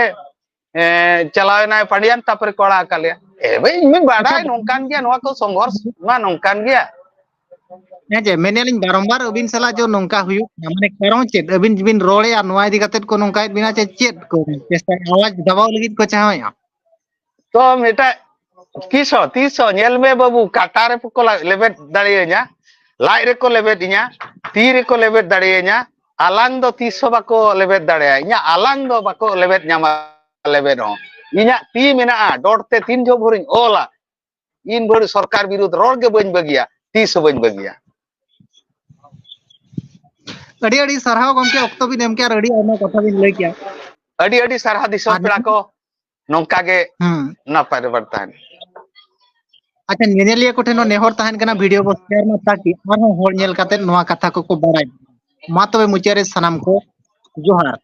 ᱮᱸ, ᱪᱟᱞᱟᱣ ᱮᱱᱟᱭ ᱯᱟᱸᱰᱤᱭᱟᱱ, ᱛᱟᱯᱚᱨᱮ ᱠᱚ ᱟᱲᱟᱜ ᱟᱠᱟᱫ ᱞᱮᱭᱟ᱾ ᱮ ᱵᱷᱟᱹᱭ, ᱤᱧ ᱢᱟᱧ ᱟᱪᱪᱷᱟ, ᱵᱟᱰᱟᱭ ᱱᱚᱝᱠᱟᱱ ᱜᱮᱭᱟ, ᱱᱚᱣᱟ ᱠᱚ ᱥᱚᱝᱜᱷᱚᱨᱥ ᱢᱟ ᱱᱚᱝᱠᱟᱱ ᱜᱮᱭᱟ᱾ ᱦᱮᱸ ᱡᱮ, ᱢᱮᱱᱮᱫᱼᱟ ᱞᱤᱧ ᱵᱟᱨᱚᱢᱵᱟᱨ ᱟᱹᱵᱤᱱ ᱥᱟᱞᱟᱜ ᱡᱮ ᱱᱚᱝᱠᱟ ᱦᱩᱭᱩᱜ ᱠᱟᱱᱟ, ᱢᱟᱱᱮ ᱠᱟᱨᱚᱱ ᱪᱮᱫ? ᱟᱹᱵᱤᱱ ᱵᱤᱱ ᱨᱚᱲᱮᱫᱼᱟ, ᱱᱚᱣᱟ ᱤᱫᱤ ᱠᱟᱛᱮᱫ ᱠᱚ ᱱᱚᱝᱠᱟᱭᱮᱫ ᱵᱤᱱᱟ ᱪᱮ ᱪᱮᱫ ᱠᱚ ᱪᱮᱥᱴᱟᱭᱟ, ᱟᱣᱟᱡᱽ ᱫᱟᱵᱟᱣ ᱞᱟᱹᱜᱤᱫ ᱠᱚ ᱪᱟᱦᱟᱣᱮᱫᱼᱟ? ᱛᱚ ᱢᱤᱫᱴᱟᱜ ᱛᱤᱥ ᱦᱚᱸ, ᱛᱤᱥ ᱦᱚᱸ ᱧᱮᱞ ᱢᱮ ᱵᱟᱹᱵᱩ, ᱠᱟᱴᱟ ᱨᱮᱠᱚ ᱞᱟ-, ᱞᱮᱵᱮᱫ ᱫᱟᱲᱮᱭᱟᱹᱧᱟ, ᱞᱟᱡ ᱨᱮᱠᱚ ᱞᱮᱵᱮᱫ ᱤᱧᱟ, ᱛᱤ ᱨᱮᱠᱚ ᱞᱮᱵᱮᱫ ᱫᱟᱲᱮᱭᱟᱹᱧᱟ, ᱟᱞᱟᱝ ᱫᱚ ᱛᱤᱥ ᱦᱚᱸ ᱵᱟᱠᱚ ᱞᱮᱵᱮᱫ ᱫᱟᱲᱮᱭᱟᱜᱼᱟ᱾ ᱤᱧᱟᱜ ᱟᱞᱟᱝ ᱫᱚ ᱵᱟᱠᱚ ᱞᱮᱵᱮᱫ ᱧᱟᱢᱟ, ᱞᱮᱵᱮᱫ ᱦᱚᱸ᱾ ᱤᱧᱟᱜ ᱛᱤ ᱢᱮᱱᱟᱜᱼᱟ, ᱰᱚᱴ ᱛᱮ ᱛᱤᱱ ᱡᱷᱚᱜ ᱵᱷᱳᱨᱤᱧ ᱚᱞᱟ, ᱤᱱ ᱵᱷᱳᱨ ᱥᱚᱨᱠᱟᱨ ᱵᱤᱨᱩᱫᱷ ᱨᱚᱲ ᱜᱮ ᱵᱟᱹᱧ ᱵᱟᱹᱜᱤᱭᱟ, ᱛᱤᱥ ᱦᱚᱸ ᱵᱟᱹᱧ ᱵᱟᱹᱜᱤᱭᱟ᱾ ᱟᱹᱰᱤ ᱟᱹᱰᱤ ᱥᱟᱨᱦᱟᱣ ᱜᱚᱢᱠᱮ, ᱚᱠᱛᱚ ᱵᱤᱱ ᱮᱢ ᱠᱮᱜᱼᱟ ᱟᱨ ᱟᱹᱰᱤ ᱟᱭᱢᱟ ᱠᱟᱛᱷᱟ ᱵᱤᱱ ᱞᱟᱹᱭ ᱠᱮᱜᱼᱟ᱾ ᱟᱹᱰᱤ ᱟᱹᱰᱤ ᱥᱟᱨᱦᱟᱣ ᱫᱤᱥᱚᱢ ᱟᱨ ᱯᱮᱲᱟ ᱠᱚ, ᱱᱚᱝᱠᱟ ᱜᱮ ᱦᱩᱸ ᱱᱟᱯᱟᱭ ᱨᱮᱵᱚᱱ ᱛᱟᱦᱮᱱ᱾ ᱟᱪᱪᱷᱟ, ᱧᱮᱧᱮᱞᱤᱭᱟᱹ ᱠᱚᱴᱷᱮᱱ ᱦᱚᱸ ᱱᱮᱦᱚᱨ ᱛᱟᱦᱮᱱ ᱠᱟᱱᱟ, ᱵᱷᱤᱰᱤᱭᱳ ᱵᱚ ᱥᱮᱭᱟᱨ ᱢᱟ, ᱛᱟᱠᱤ ᱟᱨᱦᱚᱸ ᱦᱚᱲ ᱧᱮᱞ ᱠᱟᱛᱮ ᱱᱚᱣᱟ ᱠᱟᱛᱷᱟ ᱠᱚᱠᱚ ᱵᱟᱲᱟᱭ᱾ ᱢᱟ ᱛᱚᱵᱮ ᱢᱩᱪᱟᱹᱫ ᱨᱮ ᱥᱟᱱᱟᱢ ᱠᱚ ᱡᱚᱦᱟᱨ᱾